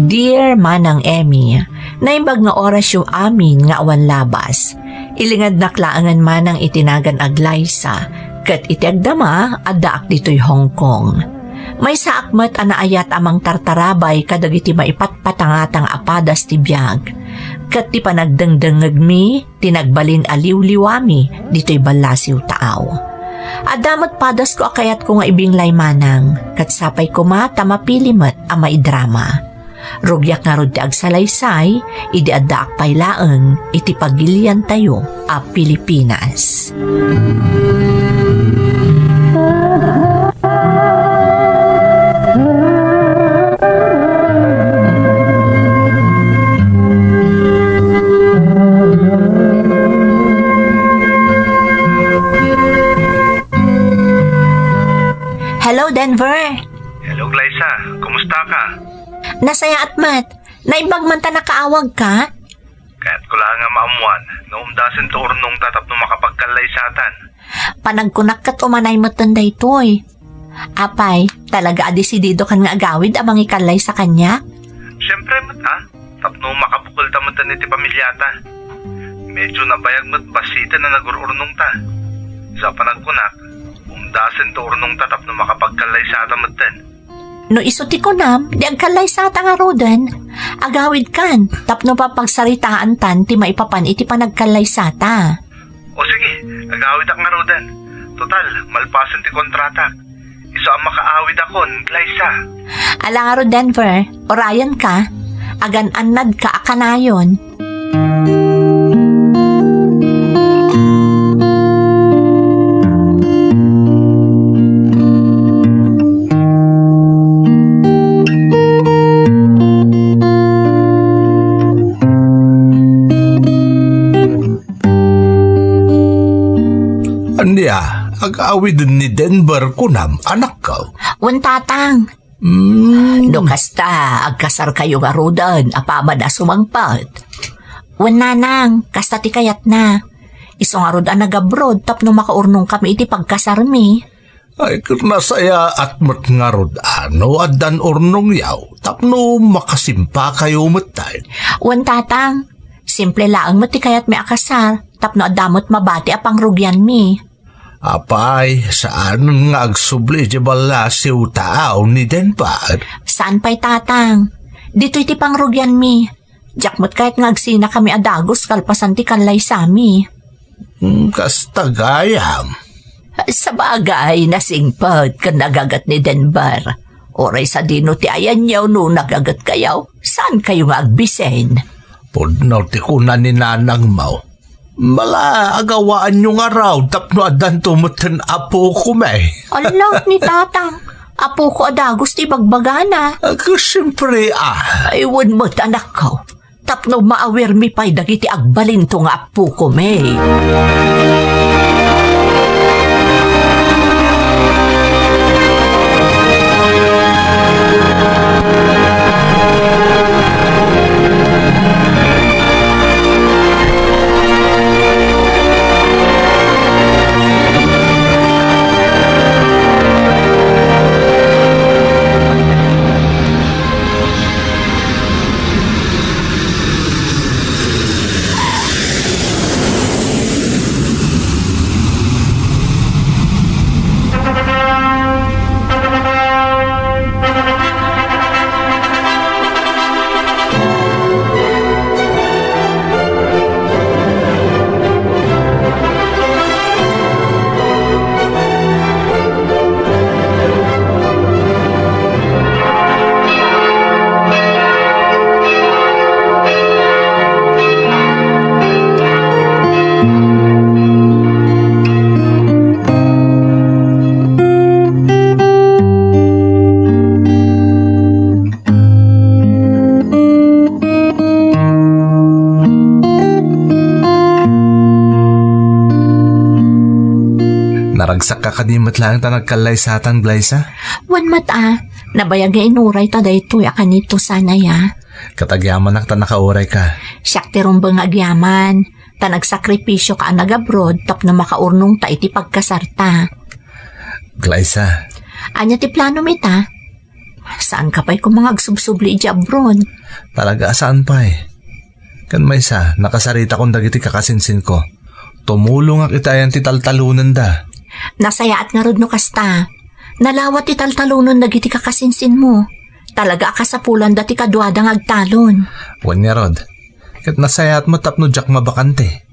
Dear Manang Emmy, naimbag nga orasyo amin nga awan labas. Ilingednak laengen manang iti nagan a Glyza, ket iti agdama, addaak ditoy Hong Kong. Maysaak met a naayat a mangtartarabay kadagiti maipatpatangatang a padas ti biag, ket ti panagdengdengngegmi ti nagbalin a liwliwami ditoy ballasiw taaw. Adda met padasko a kayatko nga ibinglay manang, ket sapay koma ta mapili met a maidrama. Rugiak ngarud ti agsalaysay idi addaak pay laeng iti pagiliantayo a Pilipinas. Hello, Denver. Hello, Glyza. Kumusta ka? Nasayaat met. Naimbag man ta nakaawag ka? Kayatko la nga maammuan no umdasen ti urnongta tapno makapagkallaysatan. Panagkunak ket umanay metten daytoy. Apay, talaga a desidido kan nga agawid a mangikallaysa kaniak? Siempre met, a, tapno makabukelta metten iti pamiliata. Medyo nabayag met bassiten a nagur-urnongta. Sa panagkunak, umdasen ti urnongta tapno makapagkallaysata metten. No isu ti kunam, di agkallaysata ngaruden. Agawidkan, tapno papagsaritaantan ti maipapan iti panagkallaysata. O sige, agawidak ngaruden. Total, malpasen ti kontratak. Isu a makaawidakon, Glyza. Ala ngarud, Denver, urayenka, agan-annadka a kanayon. Ania, agawiden ni Denver kunam, anakko? Wen, tatang. Hmm. No kasta, agkasarkayo ngaruden, apaman a sumangpet. Wen, nanang, kasta ti kayatna. Isu ngarud a nagabroad tapno makaurnongkami iti pagkasarmi. Ay, ket nasayaat met ngarud a no addan urnongyo tapno makasimpakayo metten. Wen, tatang, simple laeng met ti kayatmi a kasar tapno adda met mabati a pangrugianmi. Apay, saanen nga agsubli idiay ballasiw taaw ni Denver? Saan pay, tatang. Ditoy ti pangrugianmi. Diak met kayat nga agsinakami a dagus kalpasan ti kallaysami. Hmm, kasta gayam. Sabagay, nasingpet ken nagaget ni Denver. Uray sadino ti ayanyo no nagagetkayo, saankayo nga agbisen? Pudno ti kuna ni nanangmo. Mala, agawaanyo ngarud tapno addanto metten a pukom, eh. Ala, ni tatang. Apoko a dagus ti ibagbagana. Ah, siempre, ah. Ay, wen met, anakko. Tapno maawirmi pay dagiti agbalinto nga appokomi. Naragsakka kadi met laeng ta nagkallaysatan, Glyza? Wen met a, nabayag nga inuray ta daytoy a kanito sanay a. Ket agyamanak ta nakaurayka. Siak ti rumbeng nga agyaman, ta nagsakripisioka a nagabroad tapno makaurnongta iti pagkasarta. Glyza. Ania ti plano mi ta? Saanka pay koma nga agsubsubli idiay abroad? Talaga a saan pay. Ken maysa, nakasaritakon dagiti kakasinsinko. Tumulongak iti ayan ti taltalonenda. Nasayaat ngarud no kasta. Nalawa ti taltalonen dagiti kakasinsinmo. Talaga a kasapulanda ti kaduada nga agtalon. Wen ngarud. Ket nasayaat met tapno diak mabakante.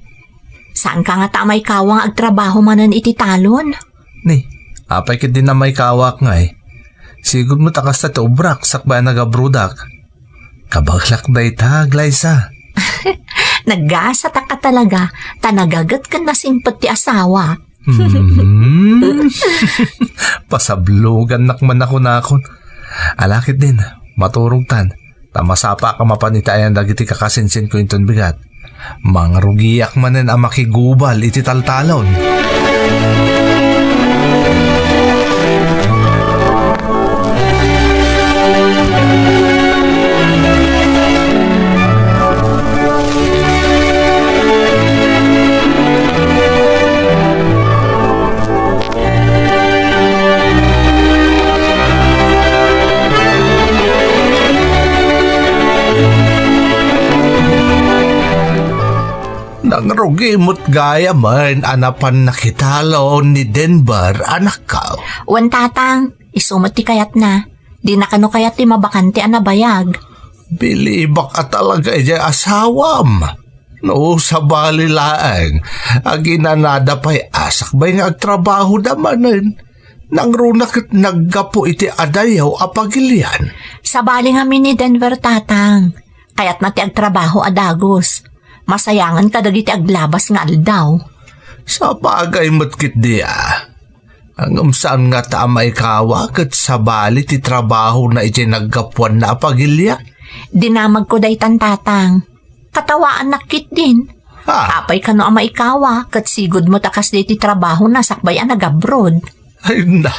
Saanka ngata a maikawa nga agtrabaho manen iti talon? Ni, apay ketdi a maikawak ngay? Sigud met a kasta ti obrak sakbay a nagabroadak. Kabaelak dayta, Glyza. Naggasataka talaga, ta nagaget ken nasingpet ti asawa. Hmm. Pasablogannak man a kunakon. Ala ketdin, maturogtan. Ta masapaka mapan iti ayan dagiti kakasinsinko inton bigat. Mangrugiak manen a makigubal iti taltalon. Nangrugi met gayamen a napan nakitalon ni Denver, anakko. Wen, Tatang, isu met ti kayatna. Dina kano kayat ti mabakante a nabayag. Bilibak a talaga idiay asawam. No sabali laeng, aginanada pay a sakbay nga agtrabahoda manen. Nangruna ket naggapu iti adayo a pagilian. Sabali ngamin ni Denver, Tatang. Kayatna ti agtrabaho a dagus. Masayangan kadagiti aglabas nga aldaw. Sabagay met ketdi a. Ngem saan ngata a maikawa ket sabali ti trabahona idiay naggapuanna a pagilian? Dinamagko daytan, Tatang. Katawaannak ketdin. Ah. Apay kano a maikawa ket sigud met a kasdi ti trabahona sakbay a nag-abroad? Ay na,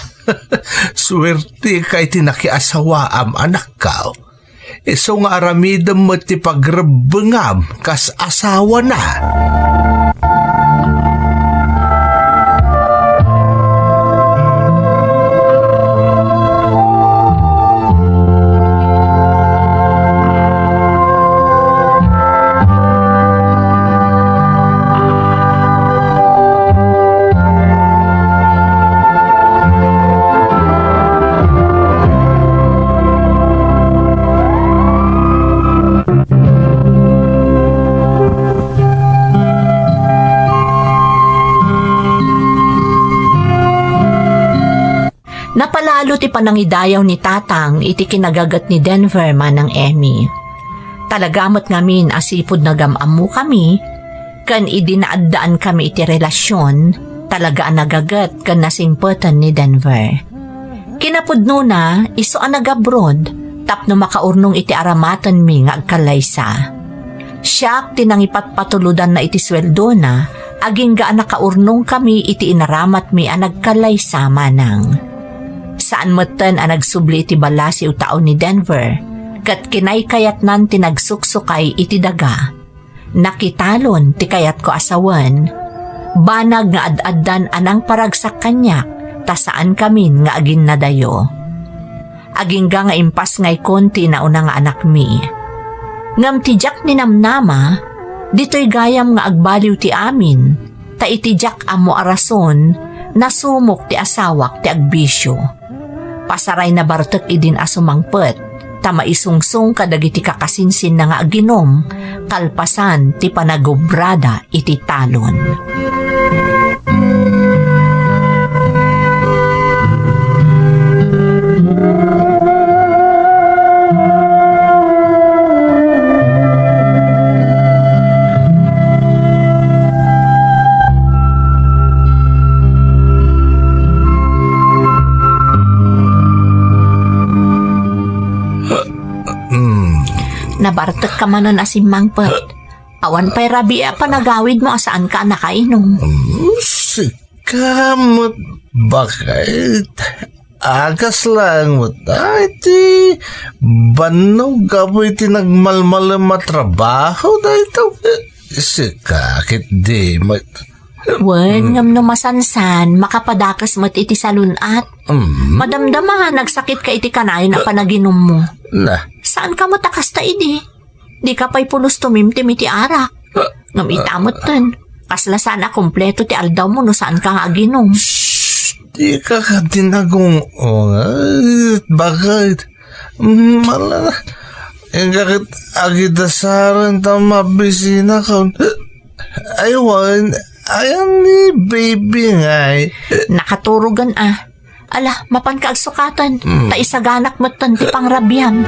suerteka iti nakiasawaam, anakko. Isu nga aramidem met ti pagrebbengam kas asawana. Napalalo ti panangidayaw ni Tatang iti kinagaget ni Denver, Manang Emmy. Talaga met ngamin a sipud nagam-ammokami, ken idi naaddaankami iti relasion, talaga a nagaget ken nasimpeten ni Denver. Kinapudnona, isu a nag-abroad tapno makaurnong iti aramatenmi nga agkallaysa. Siak ti nangipatpatulodanna iti sueldona, agingga a nakaurnongkami iti inaramatmi a nagkallaysa manang. Saan metten a nagsubli iti balasiw tao ni Denver, ket kinaykayatnan ti nagsuksukay iti daga. Nakitalon ti kayatko a sawen. Banag nga ad-addan a nangparagsak kaniak, ta saankamin nga aginnadayo. Agingga nga impasngaykon ti inauna nga anakmi. Ngem ti diak ninamnama, ditoy gayam nga agbaliw ti amin, ta iti diak ammo a rason, nasumok ti asawak ti agbisio. Pasaray nabartek idin a sumangpet, ta maisungsong kadagiti kakasinsinna nga aginum, kalpasan ti panagubrada iti talon. Hmm. Nabartek ka manen a simmangpet. Awan pay rabii a panagawidmo a saanka a nakainum. Hmm, sika met, baket. Agas laeng met, ay, ti bannog gapu iti nagmalmalem a trabaho daytoy. Eh, sika ketdi met. Wen, hmm, ngem no masansan, makapadakes met iti salun-at. Hmm. Madamdama, nagsakit ka iti kanayon a panaginummo. Na. Saanka met a kasta idi? Dika pay pulos tumimtim iti arak. Ngem ita metten, kasla saan a kompleto ti aldawmo no saanka nga aginum. Shh! Dika kadi nagung-unget, baket. Mala, inka ket agidasaren ta mabisina kan. Ay, wen, ayan ni baby ngay. Nakaturogen a. Ala, mapanka agsukaten, mm, ta isaganak metten ti pangrabiam.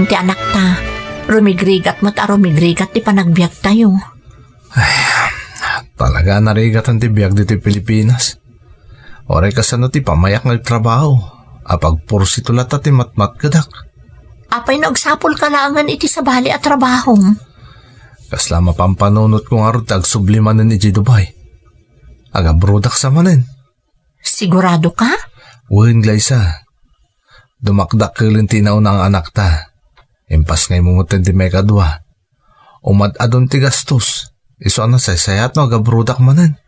ti anakta. Rumigrigat met a rumigrigat ti panagbiagtayo. Ay, talaga a narigatan ti biag ditoy Pilipinas. Uray kasano ti pamayak nga agtrabaho, apagpursito latta ti matmatgedak. Apay no agsapulka laengen iti sabali a trabahom? Kasla mapanpanunotko ngarud ti agsubli manen idiay Dubai. Agabrodak sa manen. Sigurado ka? Wen, Glaysa. Dumakdakkel ti nauna nga anakta. Impasngaymo met ti maikadua. Umad-adon ti gastos. Isu a nasaysayaat no agabrodak manen.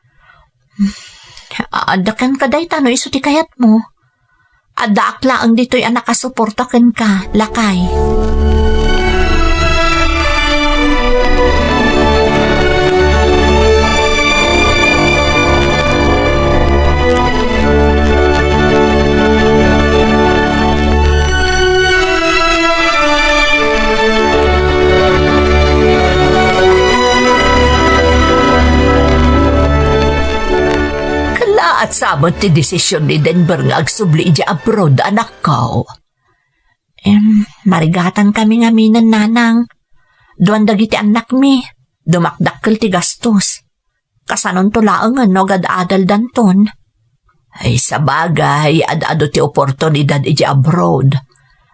Adda kenka dayta no isu ti kayatmo. Addaak laeng ditoy a nakasuporta kenka, lakay. Kalaat sa met ti desisyon ni Denver nga agsubli idiay abroad, anakko. Em, marigatankami ngaminen, nanang. Duan dagiti annakmi. Dumakdakkel ti gastos. Kasanonto laengen no agad-adaldanton? Ay, sabagay, ad-adu ti oportunidad iti abroad.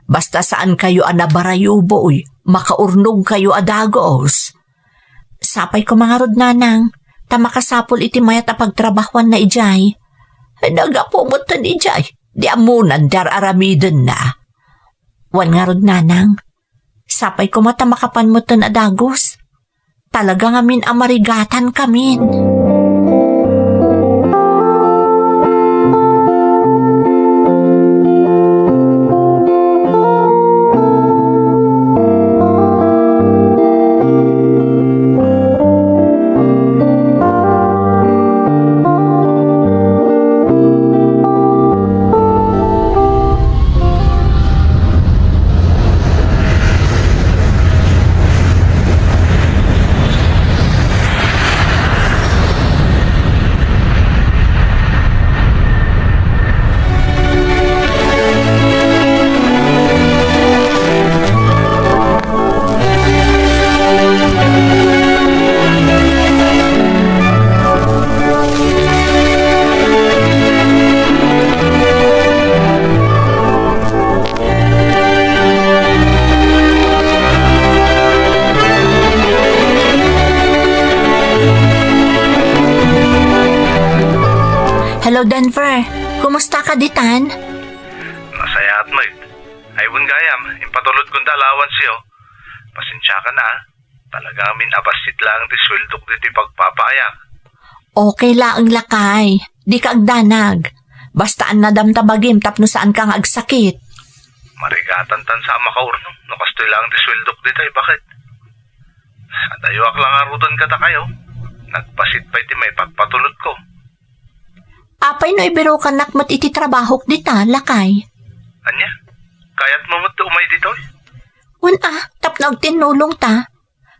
Basta saankayo a nabarayuboy, makaurnongkayo a dagus. Sapay koma ngarud, nanang, ta makasapul iti mayat a pagtrabahuanna idiay. Ay, nagapu metten idiay, di ammonan ti ar-aramidenna. Wen ngarud, nanang, sapay koma ta makapan metten a dagus. Talaga ngamin a marigatankamin. Hello, Denver. Kumusta ka ditan? Nasayaat met. Ay, wen gayam, impatulodkon ti allowance-yo. Pasensiakan a. Talaga ngamin a bassit laeng ti sueldok ditoy pagpapaayak. Okay laeng, lakay. Dika agdanag. Basta annadam ta bagim tapno saanka nga agsakit. Marigatantan sa a makaurnong no kastoy laeng ti sueldok ditoy, baket? Adayoak la ngaruden kadakayo. Nagbassit pay ti maipagpatulodko. Apay no ibirukannak met iti trabahok dita, lakay? Ania? Kayatmo met ti umay ditoy? Wen a, tapno agtinnulongta.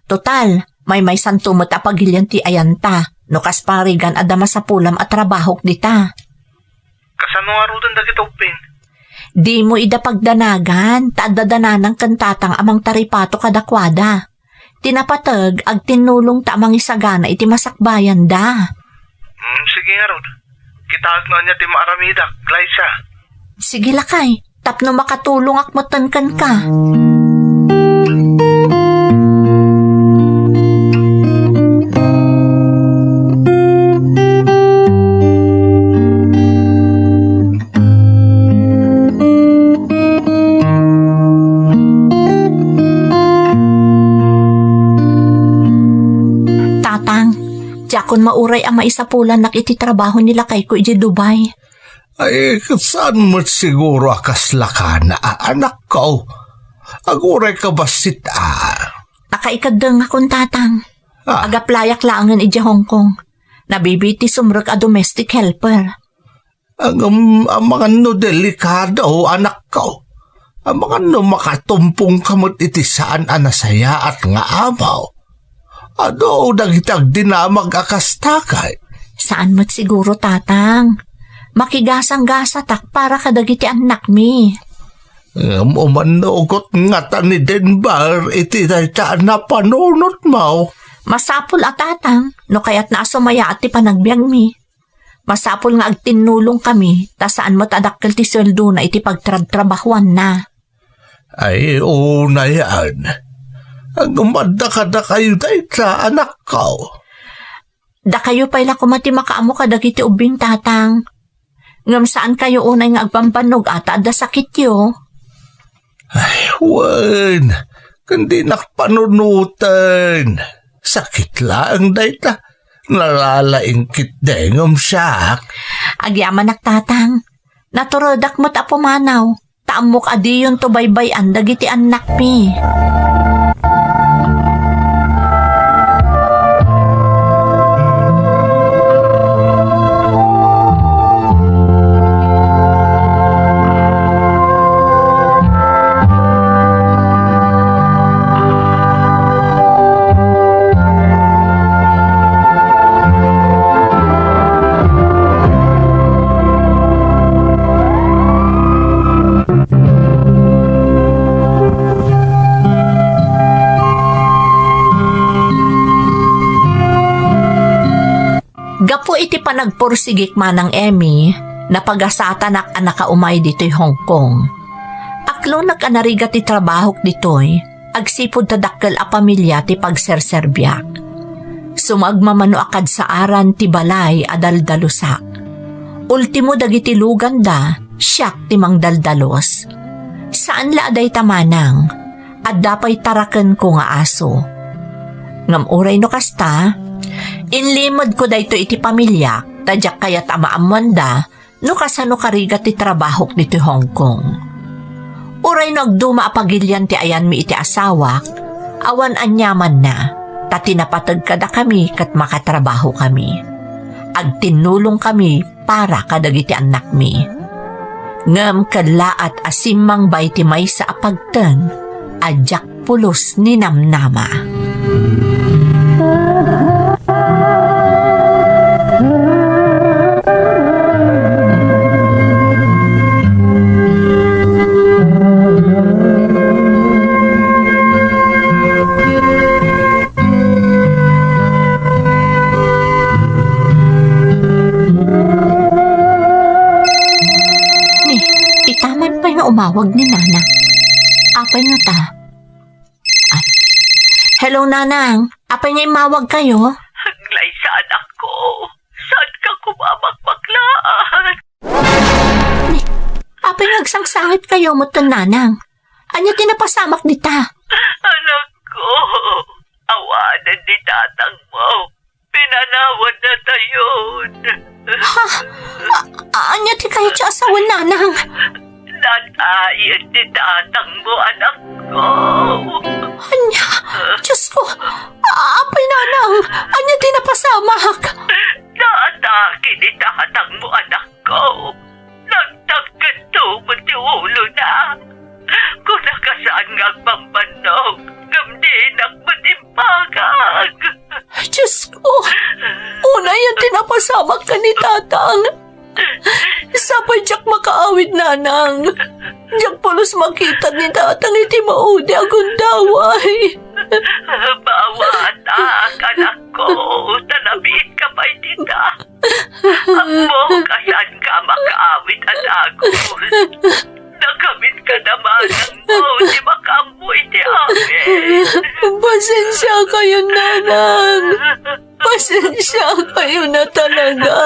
Total, maymaysanto met a pagilian ti ayanta, no kas parigan adda masapulam a trabahok dita. Kasano ngaruden dagita ubbing? Dimo ida pagdanagan, ta adda dananang ken tatang a mangtaripato kadakuada. Ti napateg, agtinnulongta a mangisagana iti masakbayanda. Hmm, sige ngarud. Kitaek no ania ti maaramidak, Glyza. Sige, lakay, tapno makatulongak metten kenka. Tatang, diakon mauray a maisapulannak iti trabaho ni lakayko idiay Dubai. Ay, ket saan met siguro a kasla kana, a, anakko? Aguray ka bassit a. Akaikaddengakon, Tatang. Ah. Agaplayak laengen idiay Hong Kong. Nabibiit ti sumrek a domestic helper. Ngem amangan no delikado, anakko. Amangan no makatumpong ka met iti saan a nasayaat nga amo. Adu dagiti agdinamag a kasta kay. Saan met siguro, Tatang. Makigasanggasatak para kadagiti annakmi. Ngem umannugot ngata ni Denver iti dayta a napanunotmo? Masapul a, Tatang, no kayatna a sumayaat ti panagbiagmi. Masapul nga agtinnulongkami, ta saan met a dakkel ti sueldona iti pagtrabtrabahuanna. Ay, unayan. Agmadda kadakayo dayta, anakko. Dakayo pay la koma ti makaammo kadagiti ubbing, Tatang. Ngem saankayo unay nga agbambannog a ta adda sakityo? Ay, wen, ken dinak panunoten. Sakit laeng dayta. Nalalaing ketdi ngem siak. Agyamanak, Tatang. Naturedak met a pumanaw. Ta ammok a diyonto baybay-an dagiti annakmi. Gapu iti panagpursigik, Manang Emmy, napagasatanak a nakaumay ditoy Hong Kong. Aklonek a narigat ti trabahok ditoy, agsipud ta dakkel a pamilia ti pagserserbiak. Sumagmamano a kadsaaran ti balay a daldalusak. Ultimo dagiti luganda, siak ti mangdaldalos. Saan la a dayta, Manang. Adda pay tarakenko nga aso. Ngem uray no kasta, inlimedko daytoy iti pamiliak, ta diak kayat a maammoanda no kasano karigat ti trabahok ditoy Hong Kong. Uray no agduma a pagilian ti ayanmi iti asawak, awan aniamanna, ta ti napateg kadakami ket makatrabahokami. Agtinnulongkami para kadagiti annakmi. Ngem kellaat a simmangbay ti maysa a pagteng a diak pulos ni namnama. Ni, itaman pay nga umawag ni Nana. Apay nga ta? Ah. Hello, Nanang. Apay nga imawag kayo? Aglaysa, anakko. Saan ka kumamakmaklaan? Ni, apay nga agsangsangit kayo met ken Nanang? Ania ti napasamak dita? Anakko, awanen ni tatangmo. Pinanawan na tayon. Ha? A-, ania ti kayat ti asawan, Nanang? Natayen ti tatangmo, anakko. Ania? Diyos ko, a-, apay, Nanang? Ania ti napasamak? Naatake ni tatangmo, anakko. Nagtagketto met ti ulona. Kunaka saan nga agbambannog, ngem dinak met imbagag. Diyos ko! Unayen ti napasamak ken ni Tatang. Sapay diak makaawid, Nanang. Diak pulos makita ni Tatang iti maudi a gundaway. Bawatak, anakko, ta nabiit ka pay dita. Ammok a saan ka makaawid a dagus. Nakamin ka naman ang mo, di makaammo iti amin. Pasensya kayo, Nanang. Pasensya kayo na talaga.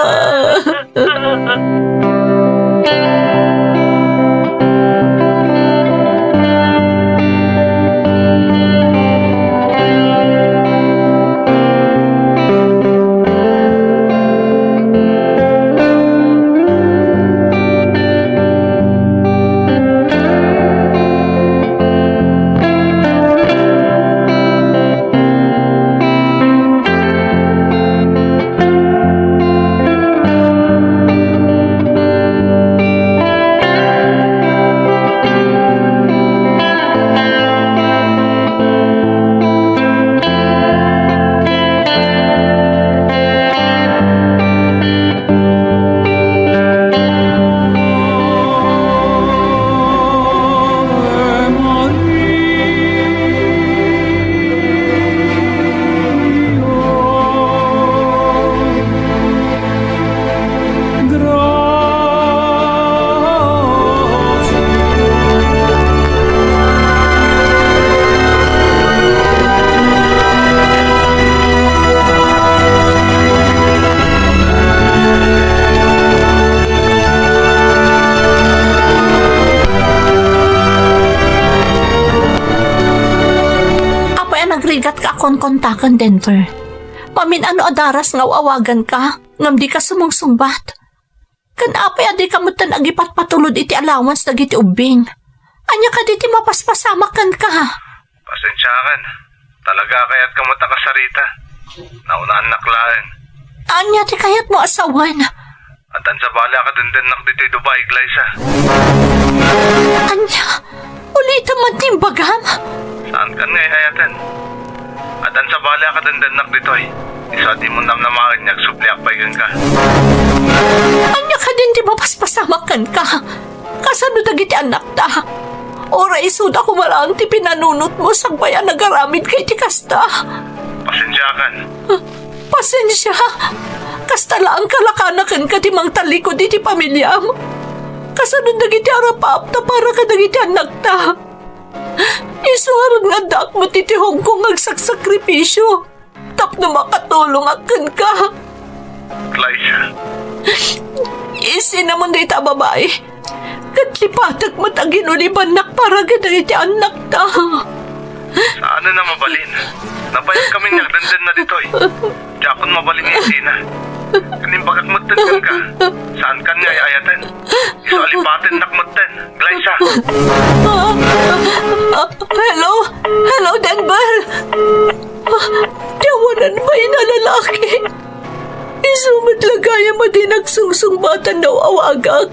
Kontaken, Denver. Mamin-ano a daras nga aw-awaganka, ngem dika sumungsungbat. Ken apay a dika metten agipatpatulod iti allowance dagiti ubbing? Ania kadi ti mapaspasamak kenka? Pasensiakan. Talaga a kayatka met a kasarita. Naunaannak laeng. Ania ti kayatmo a sawen? Addan sabali a kadendennak ditoy Dubai, Glyza. Ania? Ulitem met ti imbagam? Saankan nga ay-ayaten. Addan sabali a kadendennak ditoy. Isu a dimo namnamaen nga agsubliak pay kenka. Ania kadin ti mapaspasamak kenka? Kasano dagiti annakta? Uray isuda koma laeng ti pinanunotmo sakbay a nagaramidka iti kasta? Pasensiakan. Pasensia. Kasta laeng kalakanaken ka ti mangtallikud iti pamiliam. Kasano dagiti arapaapta para kadagiti annakta? Isu ngarud nga addaak met iti Hong Kong nga agsaksakripisio tapno makatulongak kenka. Glyza. Isinamon dayta a babai. Ket lipatek met a ginulibannak para kadagiti annakta. Saanen a mabalin. Napayatkami nga agdendenna ditoy. Diakon mabalin nga isina. Ken imbagak metten kenka. Saankan nga ay-ayaten. Isu a lipatennak metten. Glyza. Hello? Hello, Denver? Ti awanan pay a lalaki. Isu met la gayam a di nagsungsungbatan no awagak.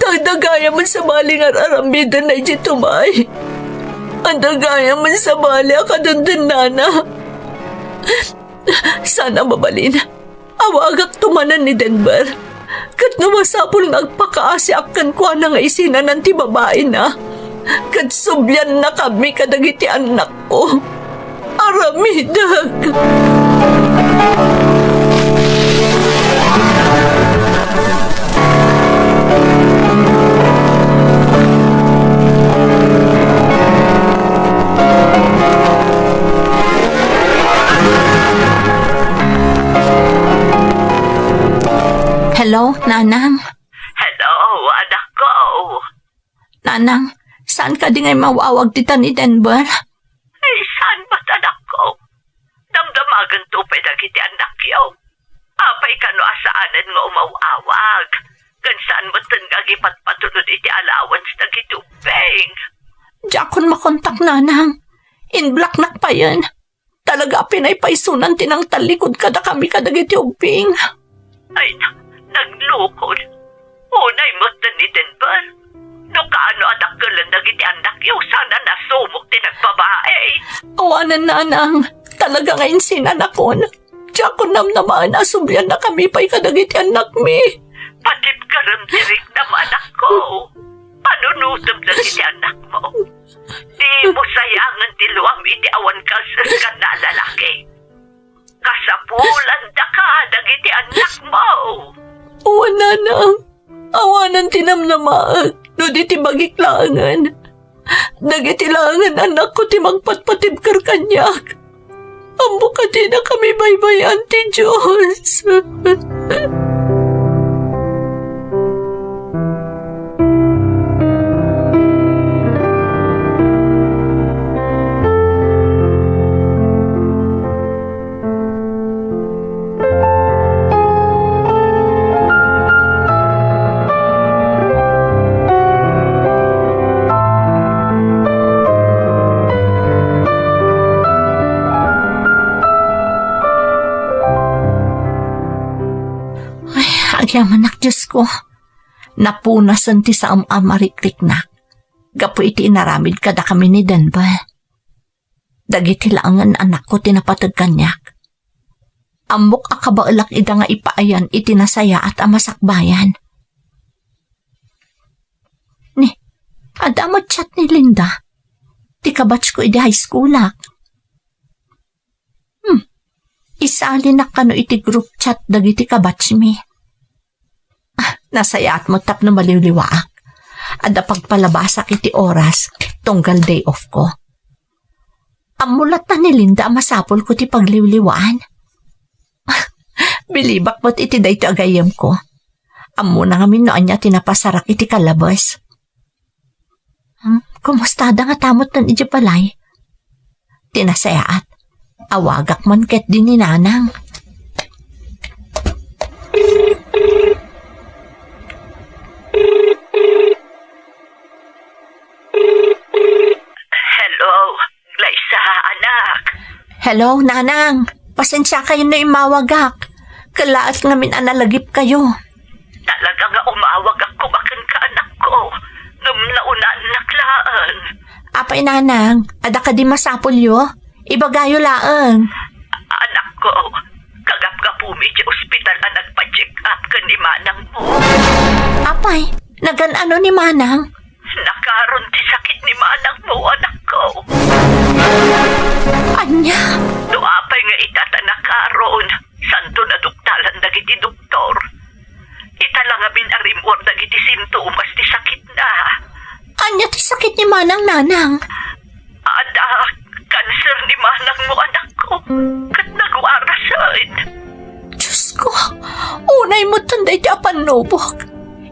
Dagdagayam met sabali nga ar-aramidenna idiay Dubai. Dagdagayam met sabali a kadendennana. Saan a mabalin. Awagakto manen ni Denver. Ket no masapul nga agpakaasiak kenkuana nga isinanan ti babaina, ket subliannakami kadagiti annakko. Aramidek. Hello, Nanang? Hello, anakko. Nanang, saan kadi nga imaw-awag ditan ni Denver? Ay, saan met, anakko? Damdamaganto pay dagiti annakyo. Apay kano a saanen nga umaw-awag? Ken saan metten nga agipatpatulod iti allowance dagiti ubbing? Diakon makontak, Nanang. In-blocknak payen. Talaga a pinaypaysonan ti nangtallikud kadakami kadagiti ubbing. Ay, na-, naglukod. Unay metten ni Denver. No kaano a dakkelen dagiti annakyo, saan a nasumok ti nagbabai? Awanen, Nanang. Talaga nga insinanakon. Diakon namnamaen a subliannakami pay kadagiti annakmi. Patibkerem ti riknam, anakko. Panunotem dagiti annakmo. Dimo sayangen ti luam iti awan kalseskanna a lalaki. Kasapulanda ka dagiti annakmo. Wen, Nanang. Awanen ti namnamaek no di ti bagik laengen. Dagiti laengen annakko ti mangpatpatibker kaniak. Ammok a dinakami baybay-an ti Dios. Ay, agyamanak, Diosko. Napunasen ti saem a marikriknak gapu iti inaramid kadakami ni Denver. Dagiti laengen annakko ti napateg kaniak. Ammok a kabaelak ida nga ipaayan iti nasayaat a masakbayan. Ni, adda met chat ni Linda, ti kabatchko idi high schoolak. Hmm, isalinak kano iti group chat dagiti kabatchmi. Ah, nasayaat met tapno maliwliwaak. Adda pagpalabasak iti oras, tunggal day off ko. Ammo latta ni Linda a masapulko ti pagliwliwaan. Bilibak met iti daytoy a gayyemko. Ammona ngamin no ania ti napasarak iti kalabes. Hmm, kumustada ngata metten idiay balay? Ti nasayaat, Awagak man ketdi ni Nanang. Hello, Glaysa, anak. Hello, Nanang. Pasensiakayon no immawagak. Kellaat ngamin a nalagipkayo. Talaga nga umawagak koma kenka, anakko, ngem naunaannak laeng. Apay, Nanang, adda kadi masapulyo? Ibagayo laeng. Anakko, kagapgapumi iti ospital a nagpa-check up ken ni manangmo. Apay, nagan-ano ni Manang? Nakaron ti sakit ni manangmo, anakko. Ania? No apay nga ita ta nakaron, santo naduktalan dagiti doktor. Ita la ngamin a rimmuar dagiti sintomas ti sakitna. Ania ti sakit ni Manang, Nanang? Adda kanser ni manangmo, anakko, ket nagwarasen. Diosko, unay met dayta a pannubok.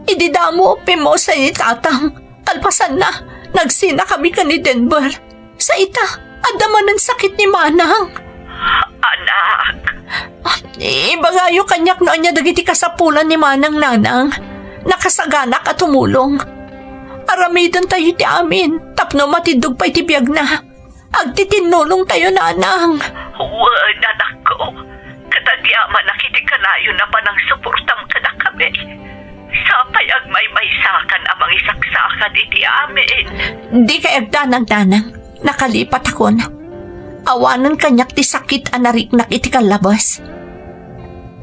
Idi damo, pimmusay ni Tatang. Kalpasanna, nagsinakami ken ni Denver. Sa ita, adda manen sakit ni Manang. Anak. Ah, ibagayo kaniak no ania dagiti kasapulan ni Manang, Nanang. Nakasaganak a tumulong. Aramidentayo ti amin tapno matiddog pay ti biagna. Agtitinnulongtayo, Nanang. Wen, anakko. Ket agyamanak iti kanayon a panangsuportam kadakami. Sapay agmaymaysakan a mangisaksakan iti amin. Dikay agdanag, Nanang. Nakalipatakon. Awanen kaniak ti sakit a nariknak iti kallabes.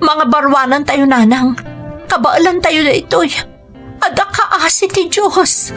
Mangabaruanantayo, Nanang. Kabaelantayo daytoy. Adda kaasi ti Dios.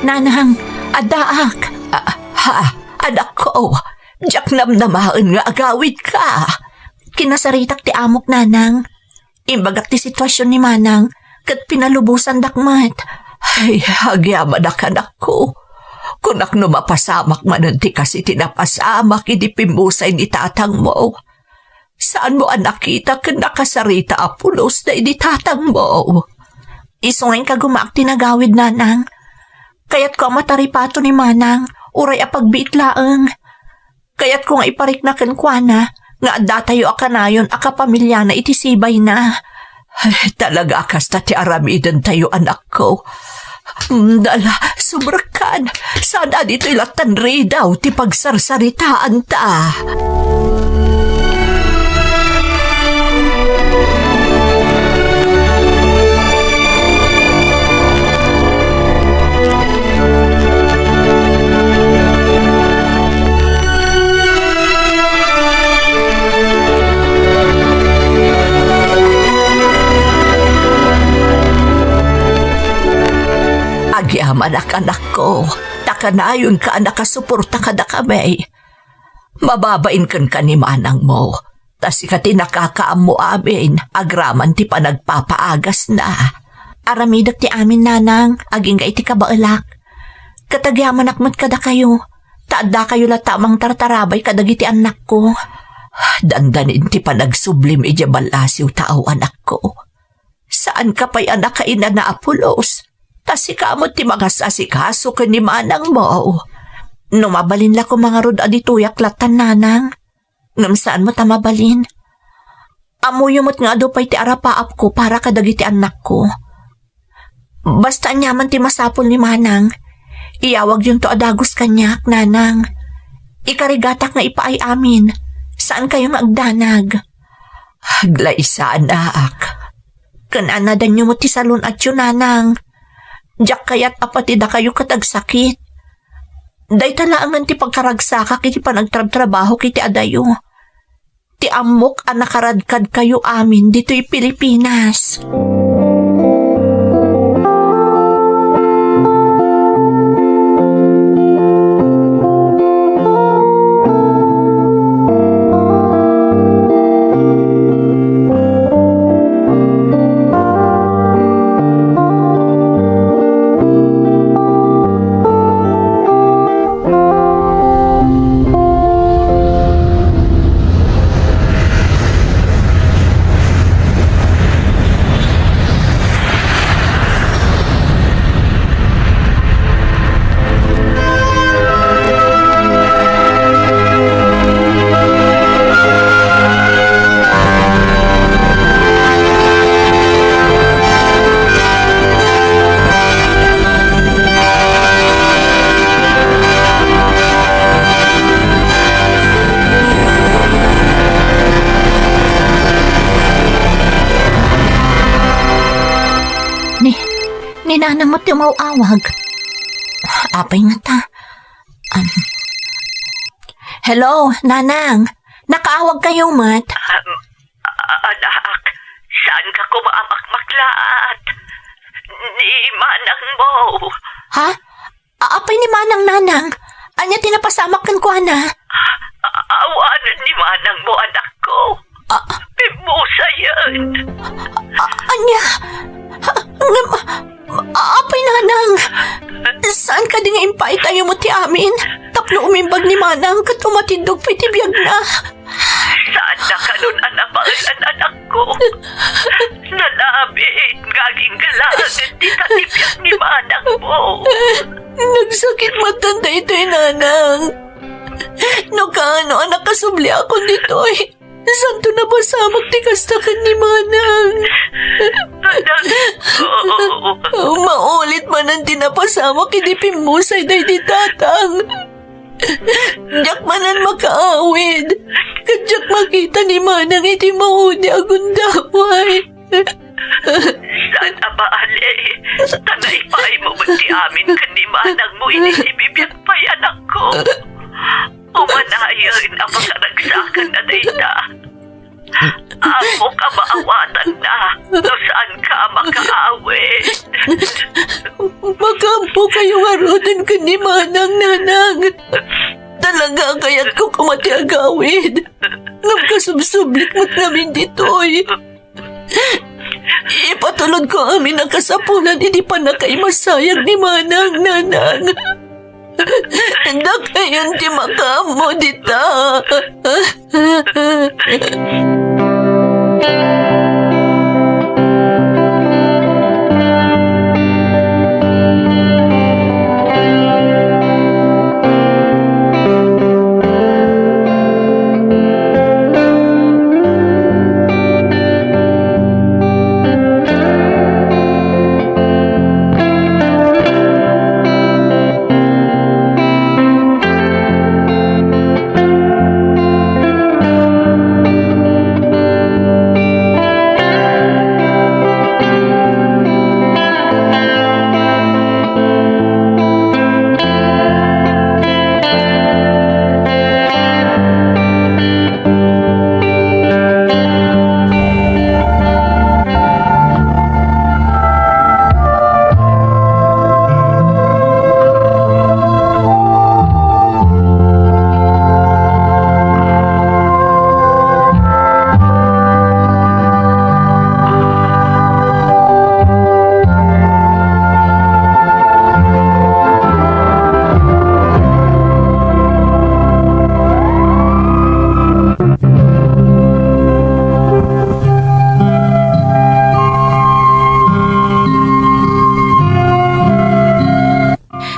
Nanang, addaak. Ah, ha, anakko, diak namnamaen nga agawidka. Kinasaritak ti amok, Nanang. Imbagak ti situasion ni Manang, ket pinalubosandak met. Ay, agyamanak, anakko. Kunak no mapasamak manen ti kas iti napasamak idi pimmusay ni tatangmo. Saanmo a nakita ken nakasarita a pulos daydi tatangmo? Isu nga inkagumaak ti nagawid, Nanang. Kayatko a mataripato ni Manang, uray a pagbiit laeng. Kayatko nga iparikna kenkuana nga addatayo a kanayon a kapamiliana iti sibayna. Ay, talaga a kasta ti aramidentayo, anakko. Mm, dala, sumrekkan. Saan a ditoy lattan ridaw ti pagsarsaritaanta. Agyamanak, anakko, ta kanayonka a nakasuporta kadakami. Mababain kenka ni manangmo, ta sika ti nakakaammo amin agraman ti panagpapaagasna. Aramidek ti amin, nanang, agingga iti kabaelak. Ket agyamanak met kadakayo, ta addakayo latta a mangtartarabay kadagiti annakko. Dandanin ti panagsublim idiay ballasiw tao, anakko. Saanka pay a nakainana a pulos, ta sika met ti mangasasikaso ken ni manangmo. No mabalin la koma ngarud a ditoyak lattan, nanang. Ngem saan met a mabalin. Ammoyo met nga adu pay ti arapaapko para kadagiti annakko. Basta aniaman ti masapul ni manang, iyawagyonto a dagus kaniak, nanang. Ikarigatak nga ipaay amin, saankayo nga agdanag. Aglaisaan, aak. Ken anadanyo met ti salun-atyo, nanang. Diak kayat a pati dakayo ket agsakit. Dayta laengen ti pagkaragsakak iti panagtrabtrabahok iti adayo. Ti ammok a nakaradkadkayo amin ditoy Pilipinas. Ni, ni Nanang met ti umaw-awag. Apay ngata? Um, hello, Nanang. Nakaawag kayo met? Um, a-, anak, saan ka kumamakmaklaat? Ni manang mo. Ha? A-, apay ni manang, Nanang? Ania ti napasamak kenkuana? A-, awanen ni manang mo, anakko. A- Pimmusayen. A-, ania? Ha, ngem, a-, apay, Nanang? Saan kadi nga impaittayo met ti amin? Tapno umimbag ni manang ket umatindog pay ti biagna. Saanna kanon a nabaelan, anakko. Nalabit nga agingga laeng dita ti biag ni manang mo. Nagsakit met daytoy, Nanang. No kaano a nakasubliakon ditoy, santo napasamak ti kasta ken ni manang. Maulit manen ti napasamak idi pimmusay daydi tatang. Diak manen makaawid. Ket diak makita ni manang iti maudi a gundaway. Saan a bale, ta naipay mo met ti amin ken ni manang mo idi sibibiag pay, anakko. Umanayen a pakaragsakan a dayta. Ammok a maawatanna no saan ka a makaawid. Makaampo kayo ngaruden ken ni manang, Nanang. Talaga, kayatko koma ti agawid. Ngem kasubsublik met ngamin ditoy. Ipatulodko amin a kasapulan idi pannakaimasayag ni manang, Nanang. Dakayon ti makaammo dita.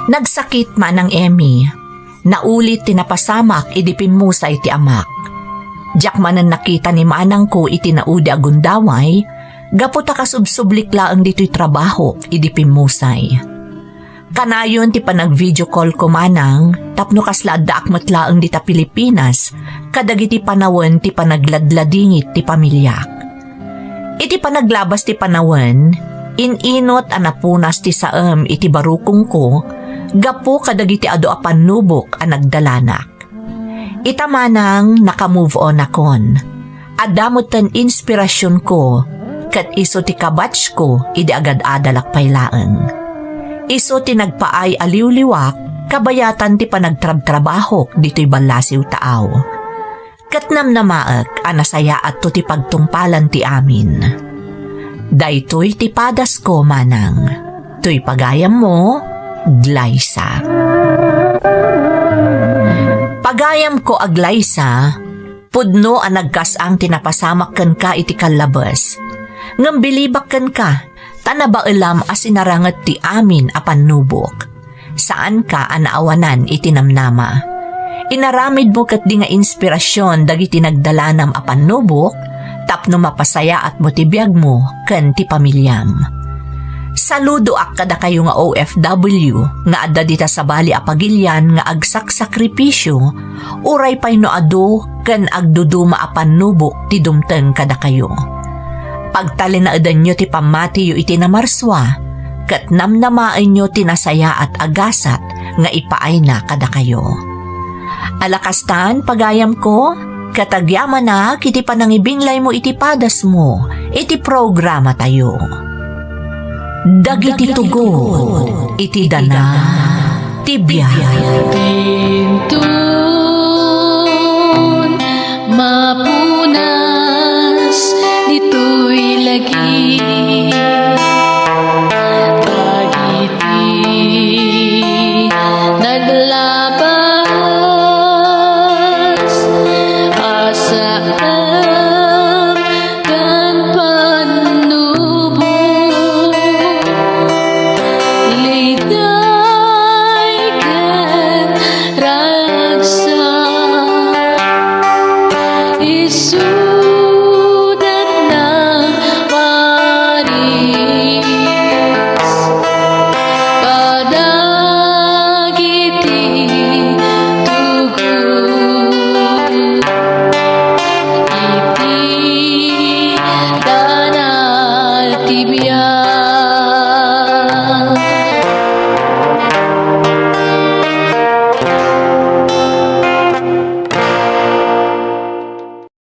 Nagsakit Manang Emmy. Naulit ti napasamak idi pimmusay ti amak. Diak manen nakita ni manangko iti naudi a gundaway, gapu ta kasubsublik laeng ditoy trabahok idi pimmusay. Kanayon ti panag-video call ko manang tapno kasla addaak met laeng dita Pilipinas kadagiti panawen ti panagladladingit ti pamiliak. Iti panaglabas ti panawen, in-inot a napunas ti saem iti barukongko gapu kadagiti adu a pannubok a nagdalanak. Ita manang naka-move on akon. Adda metten inspirasionko ket isu ti kabatchko idi agad-adalak pay laeng. Isu ti nagpaay a liwliwak kabayatan ti panagtrabtrabahok ditoy ballasiw taaw. Ket namnamaek a nasayaatto ti pagtungpalan ti amin. Daytoy ti padasko manang. Toy pagayammo, Glyza. Pagayamko a Glyza, pudno a nagkas-ang ti napasamak kenka iti kallabes. Ngem bilibak kenka, ta nabaelam a sinaranget ti amin a pannubok. Saanka a naawanan iti namnama. Inaramidmo ketdi nga inspirasion dagiti nagdalanam a pannubok tapno mapasayaatmo ti biagmo ken ti pamiliam. Saludoak kadakayo nga O F W nga adda dita sabali a pagilian nga agsaksakripisio, uray pay no adu ken agduduma a pannubok ti dumteng kadakayo. Pagtalinaedanyo ti pammatiyo iti namarsua, ket namnamaenyo ti nasayaat a gasat nga ipaayna kadakayo. Ala kastan, pagayamko, ket agyamanak iti panangibinglaymo iti padasmo iti programatayo. Dagiti tugot iti dana ti biag. Inton mapunas ditoy lagi, dagiti naglabas a saem ken pannubok, liday ken ragsak, isu